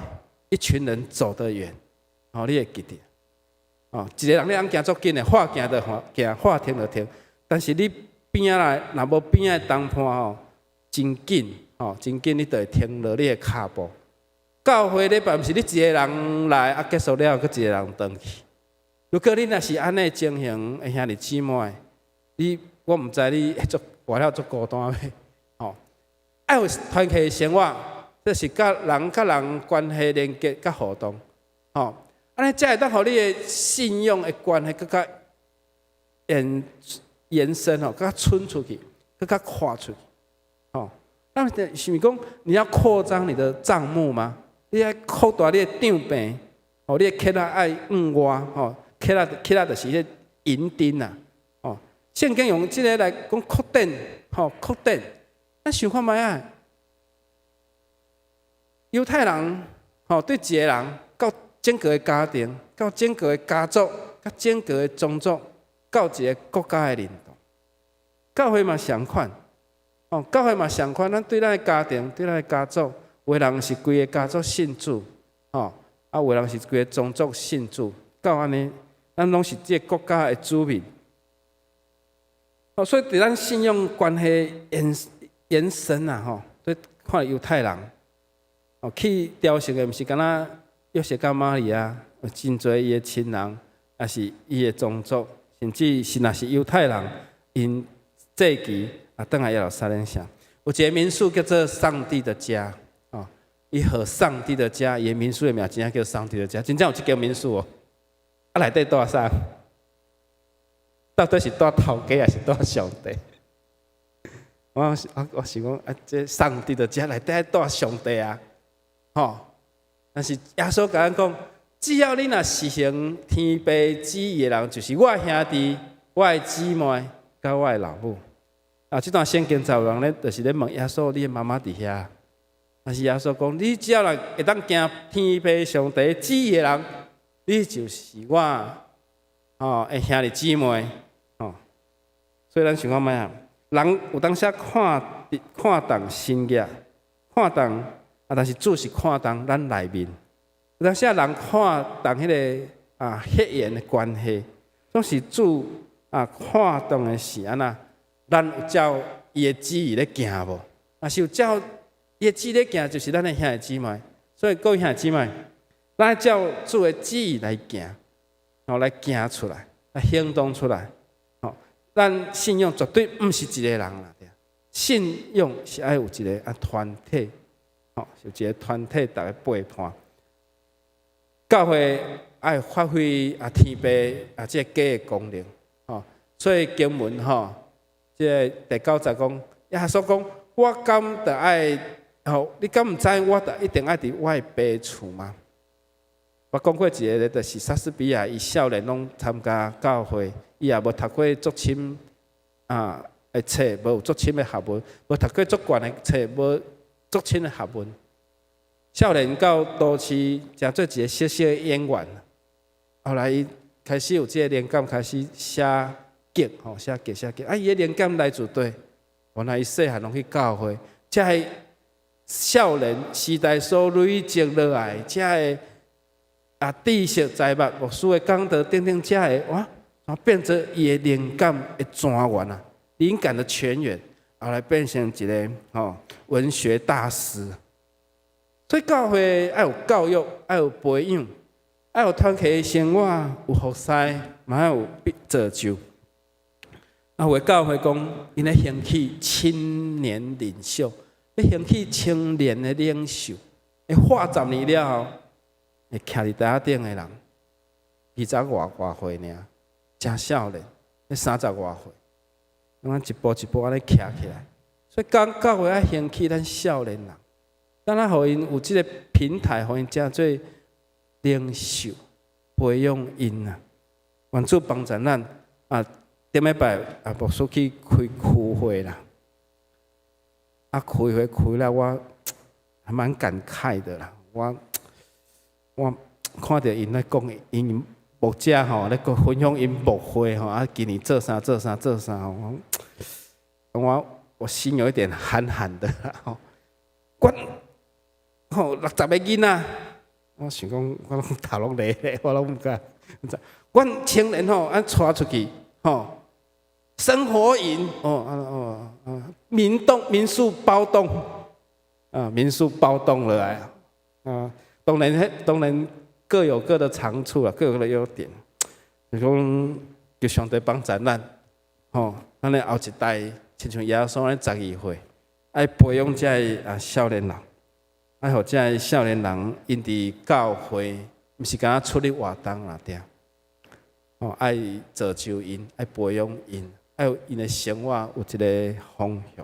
一群人走得遠，吼，你會記得，哦，一個人你通行足緊的，話行就行，話停就停，但是你邊仔來，若無邊仔的同伴吼，真緊，吼，真緊，你就會停落你的跤步。教會禮拜毋是你一個人來，啊結束了後，閣一個人轉去。如果你若是按呢情形，兄弟姊妹，你我毋知你會足活了足孤單袂？吼，愛有團契生活，這是佮人佮人關係連結佮互動，吼，按呢才會當予你的信仰的關係閣較延伸吼，閣較伸出去，閣較闊出去，吼。那是毋是講你要擴張你的帳幕嗎？你愛擴大你的帳棚，吼，你的幔仔愛往外，吼，幔仔幔仔就是彼營釘啊，吼。聖經用這个來講擴展，吼，擴展。咱想看覓啊？猶太人，吼，對一个人到整個的家庭，到整個的家族，佮整個的宗族，到一個國家的認同。教會嘛相款，哦，教會嘛相款。咱對咱的家庭，對咱的家族，有的人是規个家族信主，吼，啊，有的人是規个宗族信主，到按呢，咱攏是這个國家的子民。哦，所以佇咱信仰關係延伸啊，吼，對看猶太人，哦，去朝聖的毋是干焦約瑟佮瑪利亞，有真濟伊的親人，抑是伊的宗族，甚至是若是猶太人，𪜶祭期啊，轉來耶路撒冷城。有一个民宿叫做上帝的家，哦，伊和上帝的家，伊的民宿的名真正叫上帝的家，真正有這間民宿哦。啊，內底蹛啥？到底是蹛頭家抑是蹛上帝？我想講啊，這上帝的家內底蹛上帝啊，吼！但是耶穌共咱講，只要你若實行天父旨意的人，就是我兄弟、我的姊妹、佮我的老母。啊，這段聖經就有人咧，就是咧問耶穌：你的媽媽佇遐？但是耶穌講，你只要若會當行天父上帝旨意的人，你就是我吼的兄弟姊妹吼。所以咱想看覓啊？人有當時看重身額，看重啊，但是主是看重咱內面。有當時人看重彼个啊血緣的關係，總是主啊看重的是按怎？咱有照伊的旨意咧行無？若是有照伊的旨意咧行，就是咱的兄弟姊妹。所以各位兄弟姊妹，咱照主的旨意來行，吼，來行出來，來行動出來。吼，咱信仰絕對毋是一个人啦，信仰是愛有一个團體，吼，是一个團體逐家陪伴。教會愛發揮天父這個家的功能，吼，所以經文吼，這个第九節講，耶穌講，我敢著愛，吼，你敢毋知我著一定愛佇我的爸厝嗎？我講過一个，就是莎士比亞，伊少年攏參加教會，伊也無讀過足深的冊，無有足深的學問，無讀過足懸的冊，無足深的學問。少年到都市，成做一个小小的演員。後來伊開始有這个靈感，開始寫劇，吼，寫劇寫劇。啊，伊的靈感來自佗？原來伊細漢攏去教會，這个少年時代所累積落來，這个知識財物、牧師的講道等等，這个哇，變做伊的靈感的泉源啊，靈感的泉源，後來變成一个吼文學大師。所以教會愛有教育，愛有培養，愛有團契的生活，有服侍，嘛愛有造就。啊，有的教會講，𪜶咧興起青年領袖，咧興起青年的領袖，會活10年了後，會徛佇台仔頂的人，二十外外歲爾，誠少年，咧三十外歲，咱一步一步按呢徛起來。所以講教會愛興起咱少年人，咱愛予𪜶有這个平台，予𪜶成做領袖，培養𪜶啊。願主幫助咱啊！頂禮拜啊，牧師去開區會啦，啊，開會開了，我還蠻感慨的啦。我看著𪜶咧講，𪜶牧者吼咧講分享𪜶牧會吼，啊，今年做啥做啥做啥吼，我心有一點寒寒的吼。阮吼60個囡仔，我想講我攏頭攏咧咧，我攏毋敢。阮青年吼，按帶出去吼。生活營哦哦哦，民動民宿包棟啊，民宿包棟落來啊，當然各有各的長處啊，各有各的優點。就講求上帝幫助咱，吼，咱的後一代親像耶穌按呢12歲，愛培養這个少年人，愛予這个少年人𪜶佇教會，毋是干焦出入活動啦，對。哦，愛造就𪜶，愛培養𪜶。愛有𪜶的生活有一个方向。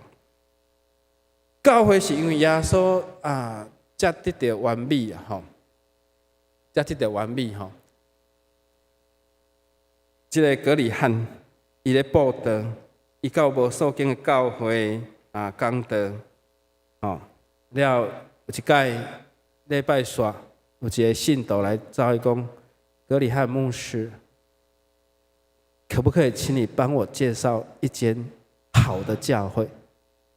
教會是因為耶穌啊，才得著完美啊！吼，才得著完美吼。這个葛理翰，伊咧布道，伊到無數間的教會啊講道，吼了有一擺禮拜煞，有一个信徒來找伊講：葛理翰牧師，可不可以請你幫我介紹一間好的教會？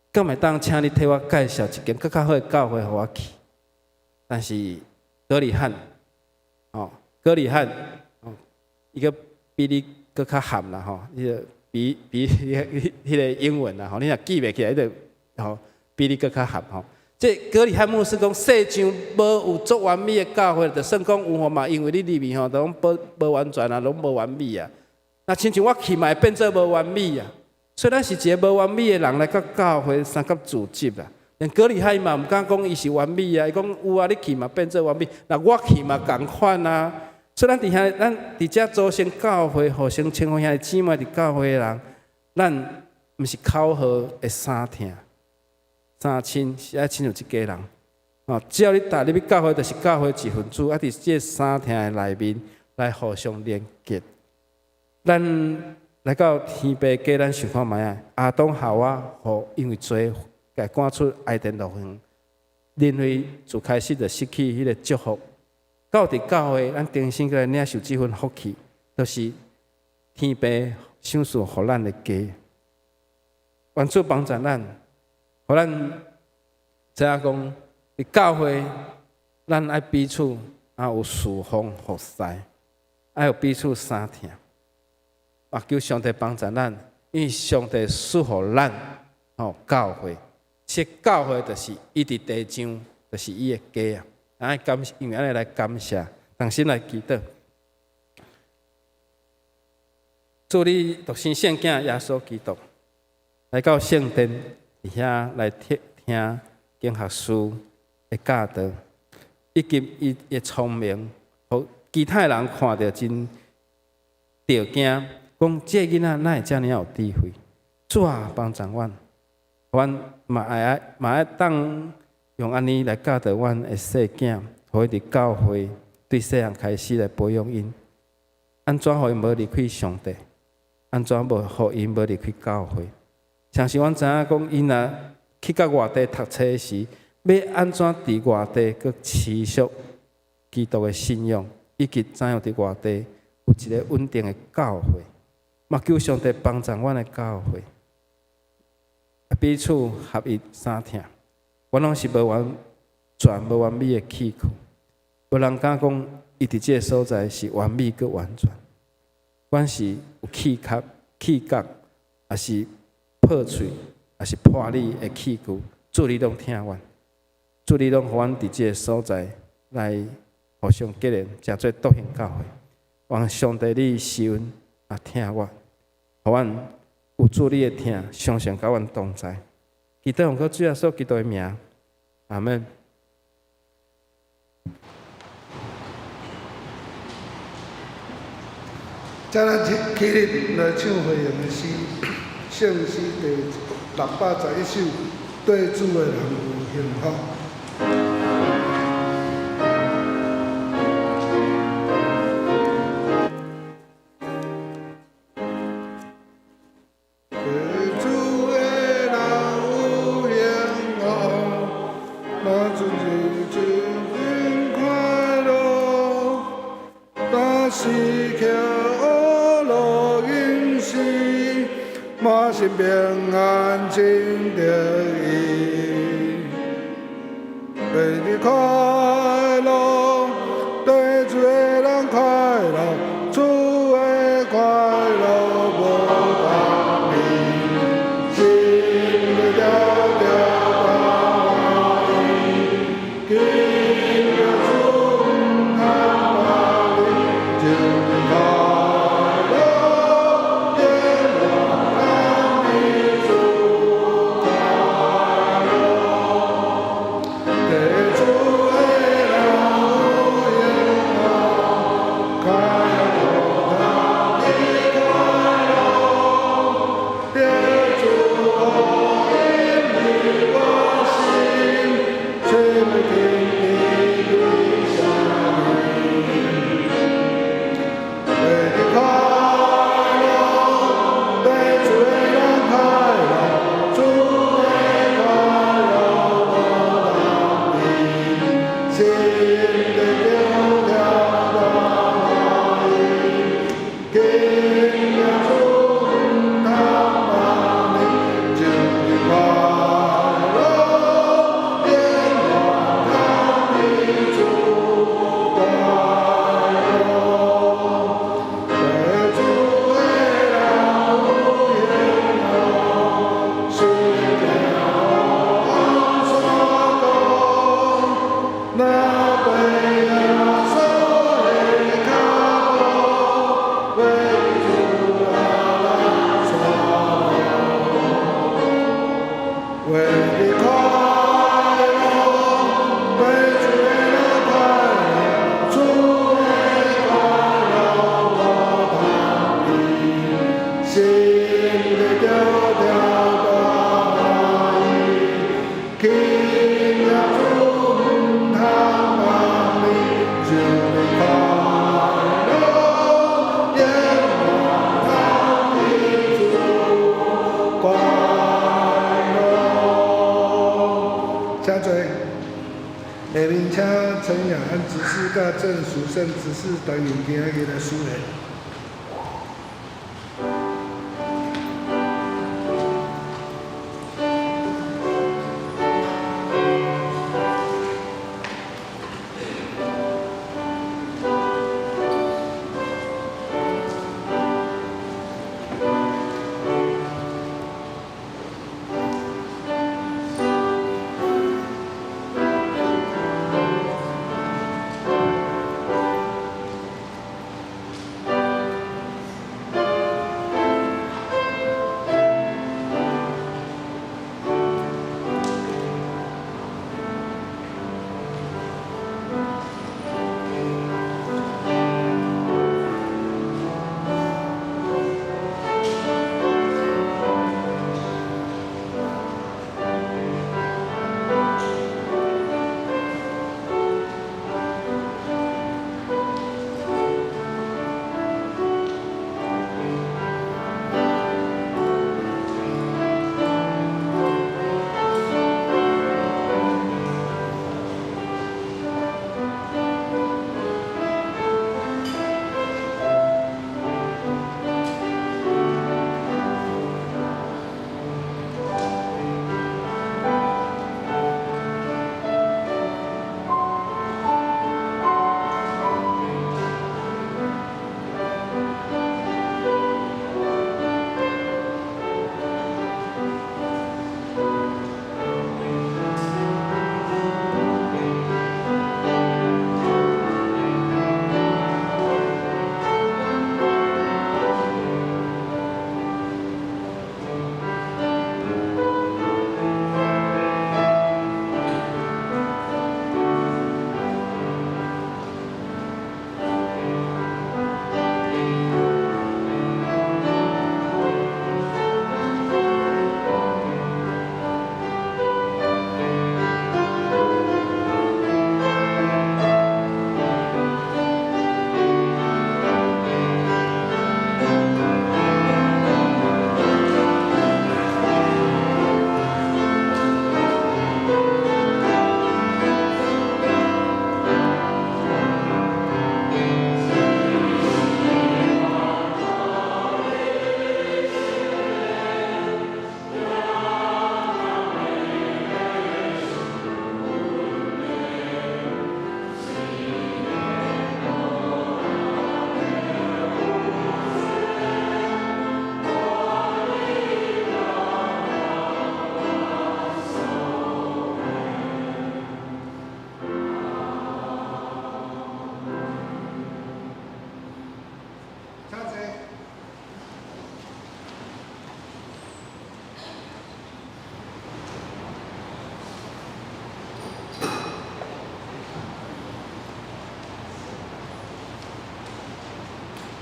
敢會當請你替我介紹一間閣較好的教會予我去？但是葛理翰，哦，葛理翰，哦，伊閣比你閣較含啦吼，伊個比比彼彼個英文啦吼，你若記袂起來，伊就吼比你閣較含吼。這葛理翰牧師講，世上無有足完美的教會，就算講有吼嘛，因為你入去吼，都攏無無完全啊，攏無完美啊。那親像我去嘛，會變做無完美啊。所以咱是一个無完美的人來到教會相佮組織啦。連葛理翰嘛毋敢講伊是完美啊，伊講有啊，你去嘛變做完美，若我去嘛仝款啊。所以咱佇遐，咱佇遮組成教會，互相稱呼兄弟姊妹佇教會的人，咱毋是口號的相疼相親，是愛親像一家人。哦，只要你踏入去教會，就是教會一份子，啊，佇這个相疼的內面來互相連結。咱來到天父家，咱想看覓啊？亞當夏娃予因為罪，共趕出伊甸樂園，人類就開始就失去彼个祝福。到佇教會，咱重新閣來領受這份福氣，就是天父賞賜予咱的家。願主幫助咱，予咱知影講，佇教會，咱愛彼此啊有侍奉服侍，愛有彼此相疼。啊，求上帝幫助咱，因為上帝賜予咱吼教會，這教會就是伊佇地上，就是伊的家啊。愛感，因為按呢來感謝，同心來祈禱。主你獨生聖囝耶穌基督來到聖殿，佇遐來聽聽經學師的教導，以及伊的聰明，予其他人看著真著驚，講這个囡仔哪會遮爾有智慧？主啊，幫助阮，阮嘛會愛嘛愛當用按呢來教導阮的細囝，予伊佇教會對細漢開始來培養𪜶，按怎予𪜶無離開上帝？按怎無予𪜶無離開教會？相信阮知影講，𪜶若去到外地讀冊時，欲按怎佇外地閣持續基督的信仰，以及怎樣佇外地有一个穩定的教會，嘛求上帝幫助阮的教會，彼此合一相疼。阮攏是無完全、無完美的器具，無人敢講伊佇這个所在是完美閣完全。阮是有氣殼、氣角，抑是破喙，抑是破裂的器具，主你攏疼阮，主你攏予阮佇這个所在來互相結連，成做篤行教會。望上帝你施恩啊，疼我，予阮有主你的疼，常常佮阮同在。祈禱奉靠主耶穌基督的名，阿門。請咱起起立來唱回應的詩，聖詩第611首，對主的人有幸福。對主的人有幸福，若陣日真快樂，若時刻學樂飲食，嘛是平安真得意。對你快樂，對主的人快樂，主的快樂無當比，心裡條條大歡喜，敬拜主毋通別離，真快樂，永遠通彼此快樂。對主的人有幸福，快樂通的快樂，對主福音的我心，吹袂停的聲音。對的快樂，對主的人快樂，主的快樂無當比，心裡條條大歡喜，敬拜主毋通別離，真快樂，永遠通彼此快樂。對主的人有幸福，心行山高，若跟耶穌的腳步，為主啊來帶路。為你快樂，對主的人快樂，主的快樂無當比，心裡條條大歡喜，敬拜主毋通別離，真快樂，永遠通彼此快樂。請坐。下面請陳雅安執事佮鄭淑勝執事擔任今仔日來司禮。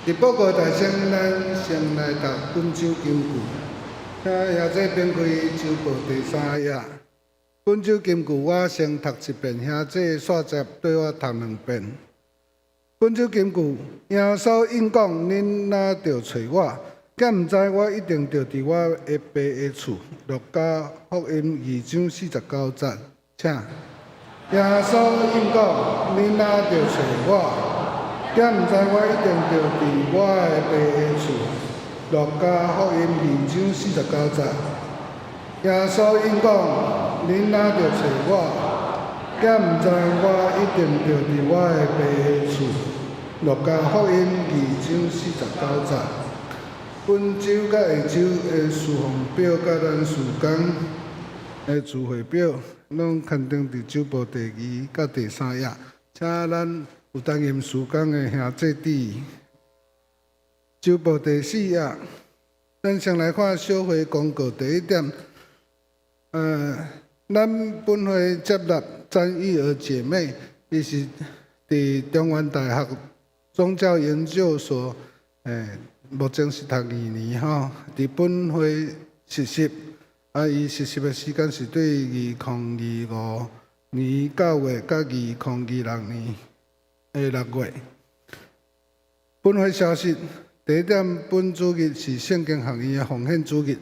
佇報告大聲，咱先來讀本週金句。請兄姊翻開週報第三頁。本週金句我先讀一遍，兄姊煞接綴我讀兩遍。本週金句，耶穌應講：恁若著揣我，敢毋知我一定著佇我的爸的厝。路加福音二章四十九節，請。耶穌應講：恁若著揣我，敢毋知我一定著佇我的爸的厝。路加福音二章四十九節。耶穌應講：恁若著揣我，敢毋知我一定著佇我的爸的厝。路加福音二章四十九節。本週佮下週的事奉表佮咱事工的聚會表，攏刊登佇週報第二佮第三頁，請咱有擔任事工的兄弟注意。週報第四頁，咱先來看小會公告第一點。咱本會接納詹玉娥姐妹，伊是佇中原大學宗教研究所，目前是讀二年吼，佇本會實習。啊，伊實習的時間是對2025年9月佮2026年的6月。本會消息，第一點，本主日是聖經學院的奉獻主日，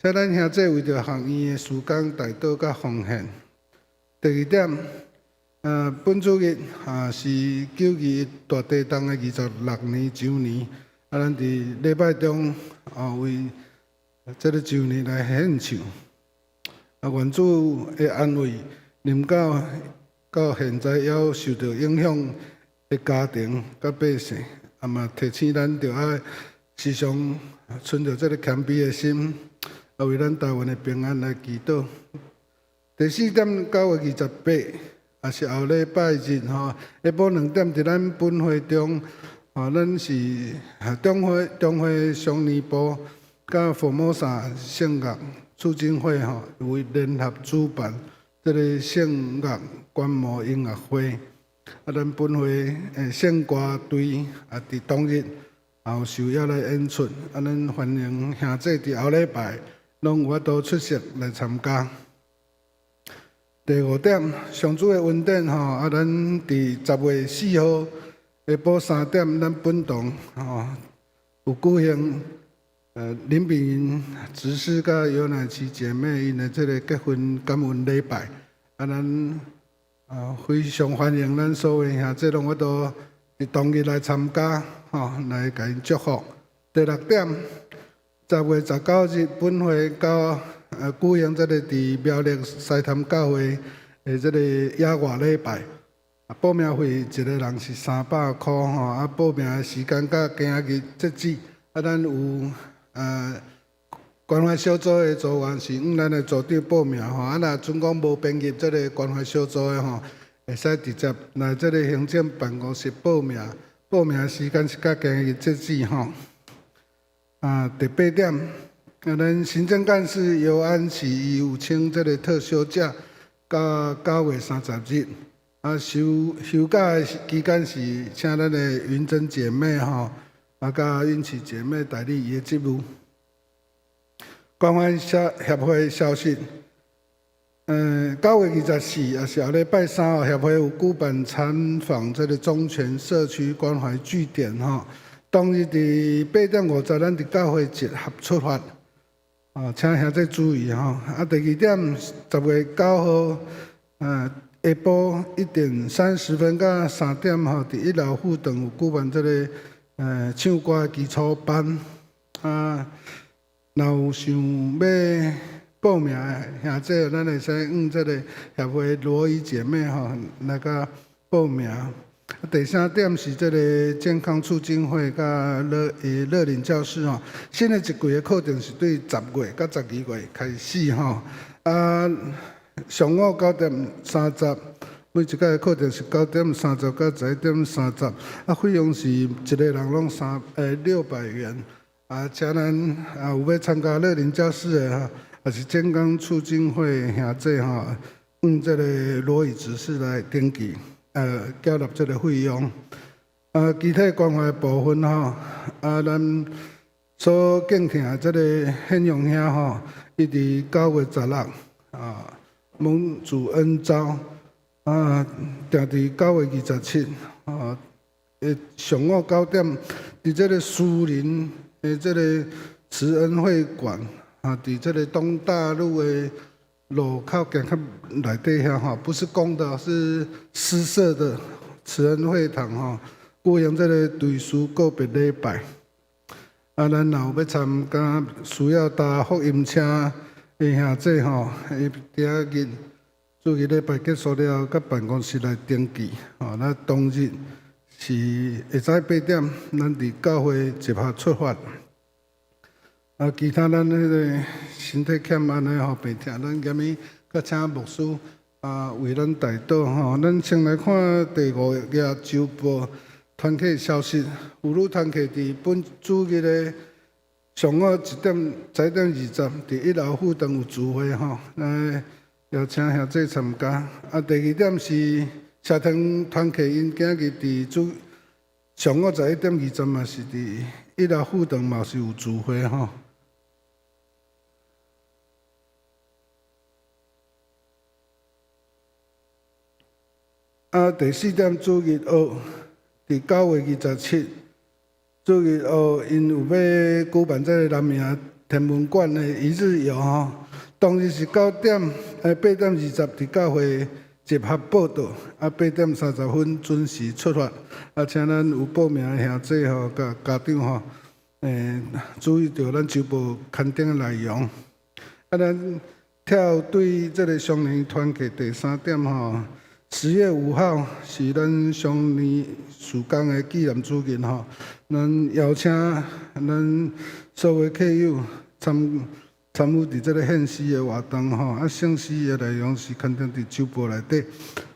請咱兄弟為著學院的事工代禱佮奉獻。第二點，本主日啊是921大地動的26年周年，啊，咱佇禮拜中啊為這个周年來獻唱，啊，願主的安慰臨到到現在猶受著影響的家庭佮百姓，啊嘛提醒咱著愛時常存著這个謙卑的心，啊，為咱台灣的平安來祈禱。第四點，9月28，也是後禮拜日吼，下晡2點佇咱本會中，吼，咱是中會少年部佮佛摩薩聖樂促進會吼，為聯合主辦這个聖樂觀摩音樂會。啊，咱本會的聖歌隊啊，佇當日也有受邀來演出。啊，咱歡迎兄弟佇後禮拜攏有法度出席來參加。第五點，上主的恩典吼，啊，咱佇10月4號下晡3點，咱本堂吼有舉行林炳雲執事佮尤乃琪姐妹𪜶的這个結婚感恩禮拜，啊，咱啊非常歡迎咱所有兄弟攏有法度佇當日來參加，吼，來共𪜶祝福。第六點，10月19日，本會到舉行這个佇苗栗西潭教會的這个野外禮拜，啊，報名費一个人是300箍吼，啊，報名的時間到今仔日截止，啊，咱有關懷小組的組員是向咱的組長報名吼，啊，若準講無編入這个關懷小組的吼，會使直接來這个行政辦公室報名，報名時間是到今日截止吼。啊，第八點，啊，咱行政幹事尤安琪伊有請這个特休假到9月30日，啊，休休假的期間是請咱的雲珍姐妹吼，啊，佮允琪姐妹代理伊的職務。關懷協會消息，9月24，也是後禮拜三哦，協會有舉辦參訪這个中泉社區關懷據點吼。當日佇8點50，咱佇教會集合出發，啊，請兄弟注意吼。啊，第二點，10月9號，下晡1點30分到3點吼，佇一樓副堂有舉辦這个唱歌基礎班，啊，若有想欲報名的兄弟，咱會使向這个協會羅怡姐妹吼來共報名。第三點是這个健康促進會佮樂齡教室吼，新的一季的課程是對10月佮12月開始吼。啊，上午9點30，每一屆的課程是9點30到11點30，啊，費用是一个人攏600元。啊，請咱啊有欲參加樂齡教室的吼，抑是健康促進會兄弟吼，向這个羅宇執事來登記，繳納這个費用。啊，其他關懷部分吼，啊，咱所敬聽的這个獻陽兄吼，伊佇9月16啊，蒙主恩召啊，定佇9月27啊，上午9點，佇這个樹林的這个慈恩會館啊，佇這个東大路的路口行較內底遐吼，不是公的，是私設的慈恩會堂吼，舉行這个追思告別禮拜。啊，咱若有欲參加需要搭福音車的兄弟吼，伊今日主日禮拜結束了後，佮辦公室來登記吼。咱當日是下早8點，咱佇教會集合出發。啊，其他咱彼个身體欠安的吼，病痛，咱今暝閣請牧師啊為咱代禱吼。咱先來看第五頁週報團契消息，婦女團契佇本主日的上午一點11點20，佇一樓副堂有聚會吼，來邀請兄弟參加。啊，第二點是社團團契，𪜶今日佇主上午11點20嘛是佇一樓副堂嘛是有聚會吼。啊，第四點主日學，佇9月27，主日學𪜶有欲舉辦這个南營天文館的一日遊吼。當日是9點，8點20佇教會集合報到，啊，8點30分準時出發。啊，請咱有報名的兄弟吼，佮家長吼，注意著咱週報刊登的內容。啊，咱跳對這个雙年團契第三點吼。10月5號是咱雙年事工的紀念主日吼，咱邀請咱所有客友參參與佇這个獻詩的活動吼，啊，聖詩的內容是刊登佇週報內底。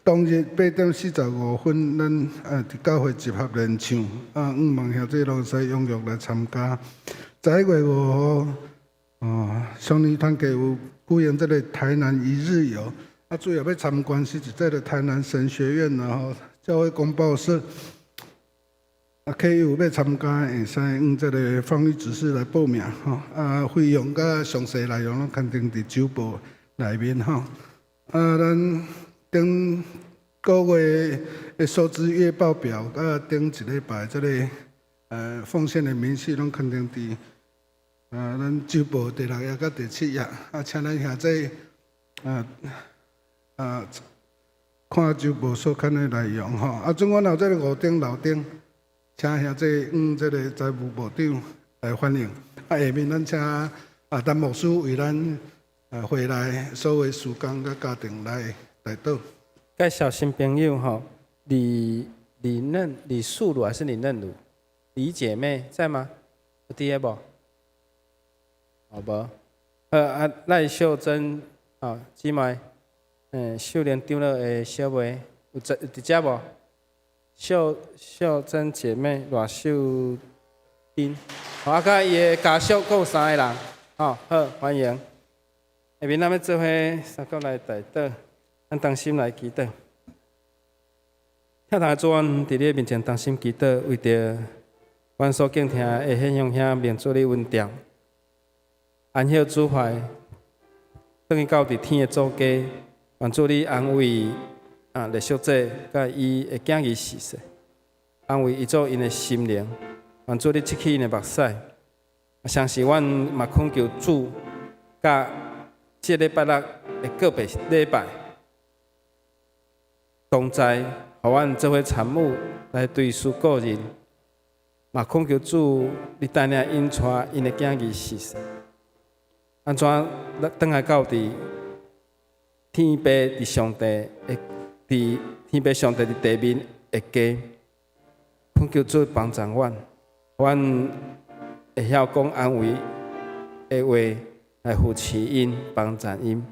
當日8點45分，咱佇教會集合練唱，啊，向望兄弟攏會使踴躍來參加。11月5號，哦，雙年團契有舉行這个台南一日遊。啊，主要欲參觀是佇這个台南神學院，然後教會公報社。啊，客友欲參加，會使用這个防疫指示來報名吼。啊，費用佮詳細內容攏刊登佇週報內面吼。啊，咱頂個月的收支月報表，佮頂一禮拜這个奉獻的明細攏刊登佇啊咱週報第六頁佮第七頁。啊，請咱兄弟啊。啊，看週報所刊的內容吼。啊，總阮有這个五頂六頂，請兄弟向這个財務部長來反映。啊，下面咱請啊陳牧師為咱啊回來所有事工佮家庭來代禱。介紹新朋友吼，李李嫩李素茹還是李嫩茹？李姐妹在嗎？有佇咧無？好無？啊賴秀珍啊姊妹。秀蓮長老的小妹有在有佇遮無？秀秀珍姐妹賴秀珍，好啊，佮伊的家屬閣有三个人，吼，好，歡迎。下面咱欲做伙三個來代禱，咱同心來祈禱。疼痛的主，阮佇你面前同心祈禱，為著阮所敬聽的獻陽兄蒙主你恩召，安息主懷，轉去到佇天的祖家。願主你安慰啊，麗淑姐佮伊的囝兒逝世，安慰伊做𪜶的心靈。願主你拭去𪜶的目屎。啊，相信阮嘛懇求主，佮這禮拜六的告別禮拜同在，予阮做伙參與來追思顧念。嘛懇求主，你帶領𪜶帶𪜶的囝兒逝世，按怎咱轉來到佇天父佇上帝的佇天父上帝佇地面的家，懇求主幫助阮，阮會曉講安慰的話來扶持𪜶，幫助𪜶。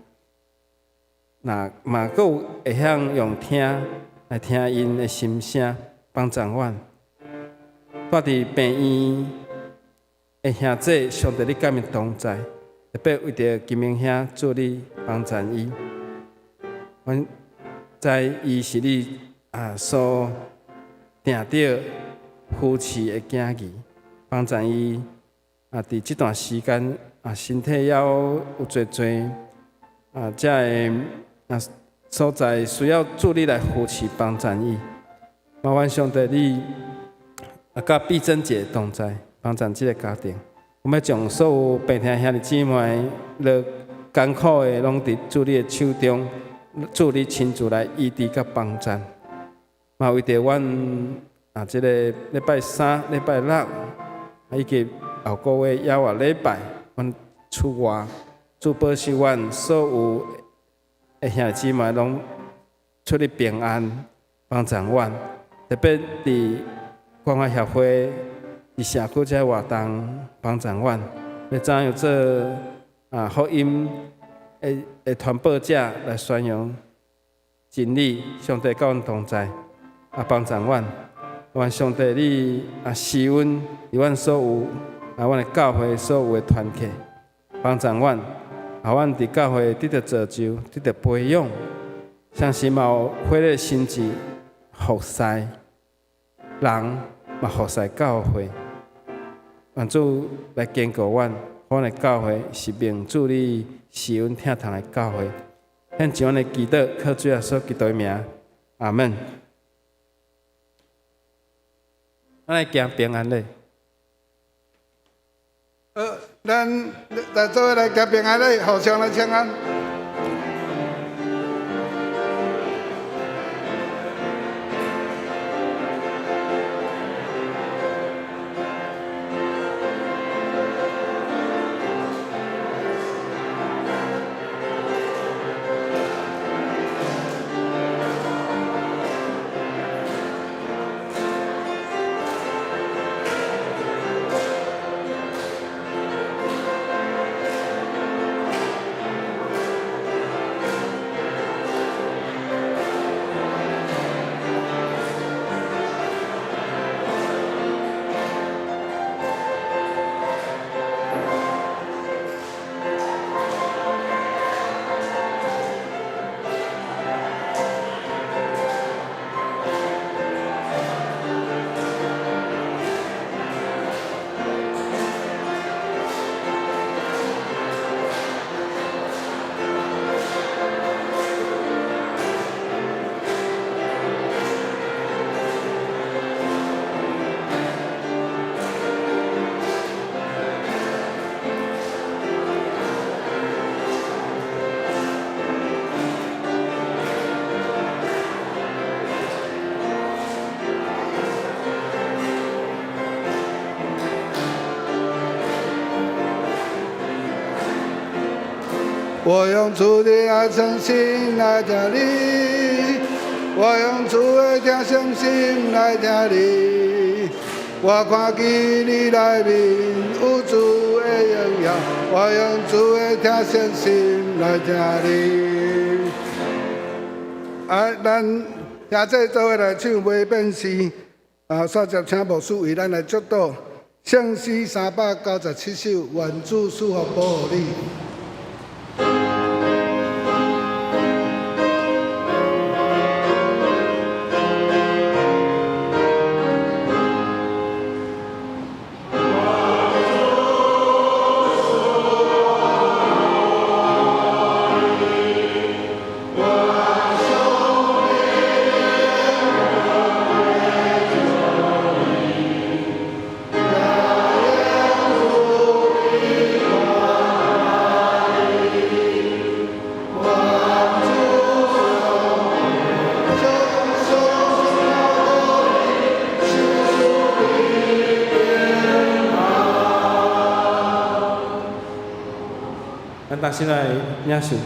若嘛閣有會曉用聽來聽𪜶的心聲，幫助阮。蹛佇病院的兄弟，上帝你佮𪜶同在，特別為著金明兄，主你幫助伊。阮知伊是你啊所定著扶持的囝兒，幫贊伊啊！佇這段時間啊，身體猶有濟濟啊，遮个啊所在需要主你來扶持幫贊伊。嘛，願上帝你啊，佮碧珍姐同在，幫贊這個家庭。我欲將所有病疼兄弟姊妹，落艱苦的，攏佇主你的手中，主你親自來醫治佮幫贊。嘛，為著阮啊，這个禮拜三、禮拜六，啊以及後個月猶活禮拜，阮出外，主保守阮所有的兄弟姊妹攏出入平安，幫贊阮。特別佇關懷協會佇社區這活動，幫贊阮。欲怎樣做啊福音的傳播者來宣揚真理，上帝佮阮同在，啊幫贊阮。願上帝你啊施恩，佇阮所有啊，阮的教會所有的團契，幫助阮，予阮佇教會得著造就，得著培養，相信嘛有火熱心志服侍人，嘛服侍教會。願主來堅固阮，阮的教會是蒙主你施恩疼痛的教會。獻上阮的祈禱，靠主耶穌基督的名，阿門。咱來行平安禮。好，咱來做伙來行平安禮，互相來請安。我用主的愛誠心來聽你，我用主的疼誠心來聽你。我看見你內面有主的榮耀，我用主的疼誠心來聽你。啊，咱兄弟做伙來唱《袂變詩》，啊，煞接請牧師為咱來祝禱。聖詩397首，願主賜福保護你。咱同心來領受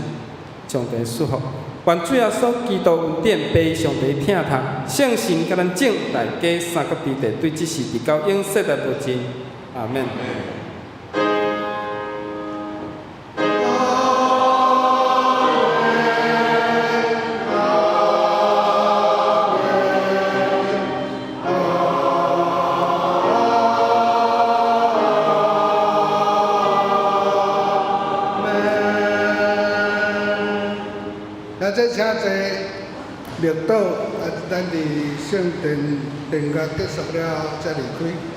上帝賜福，願主耶穌基督恩典、父上帝疼痛、聖神佮咱眾大家三國之地，對這時直到永世代無盡。阿門。兄弟請坐，默禱，咱佇聖殿殿樂結束了後，才離開。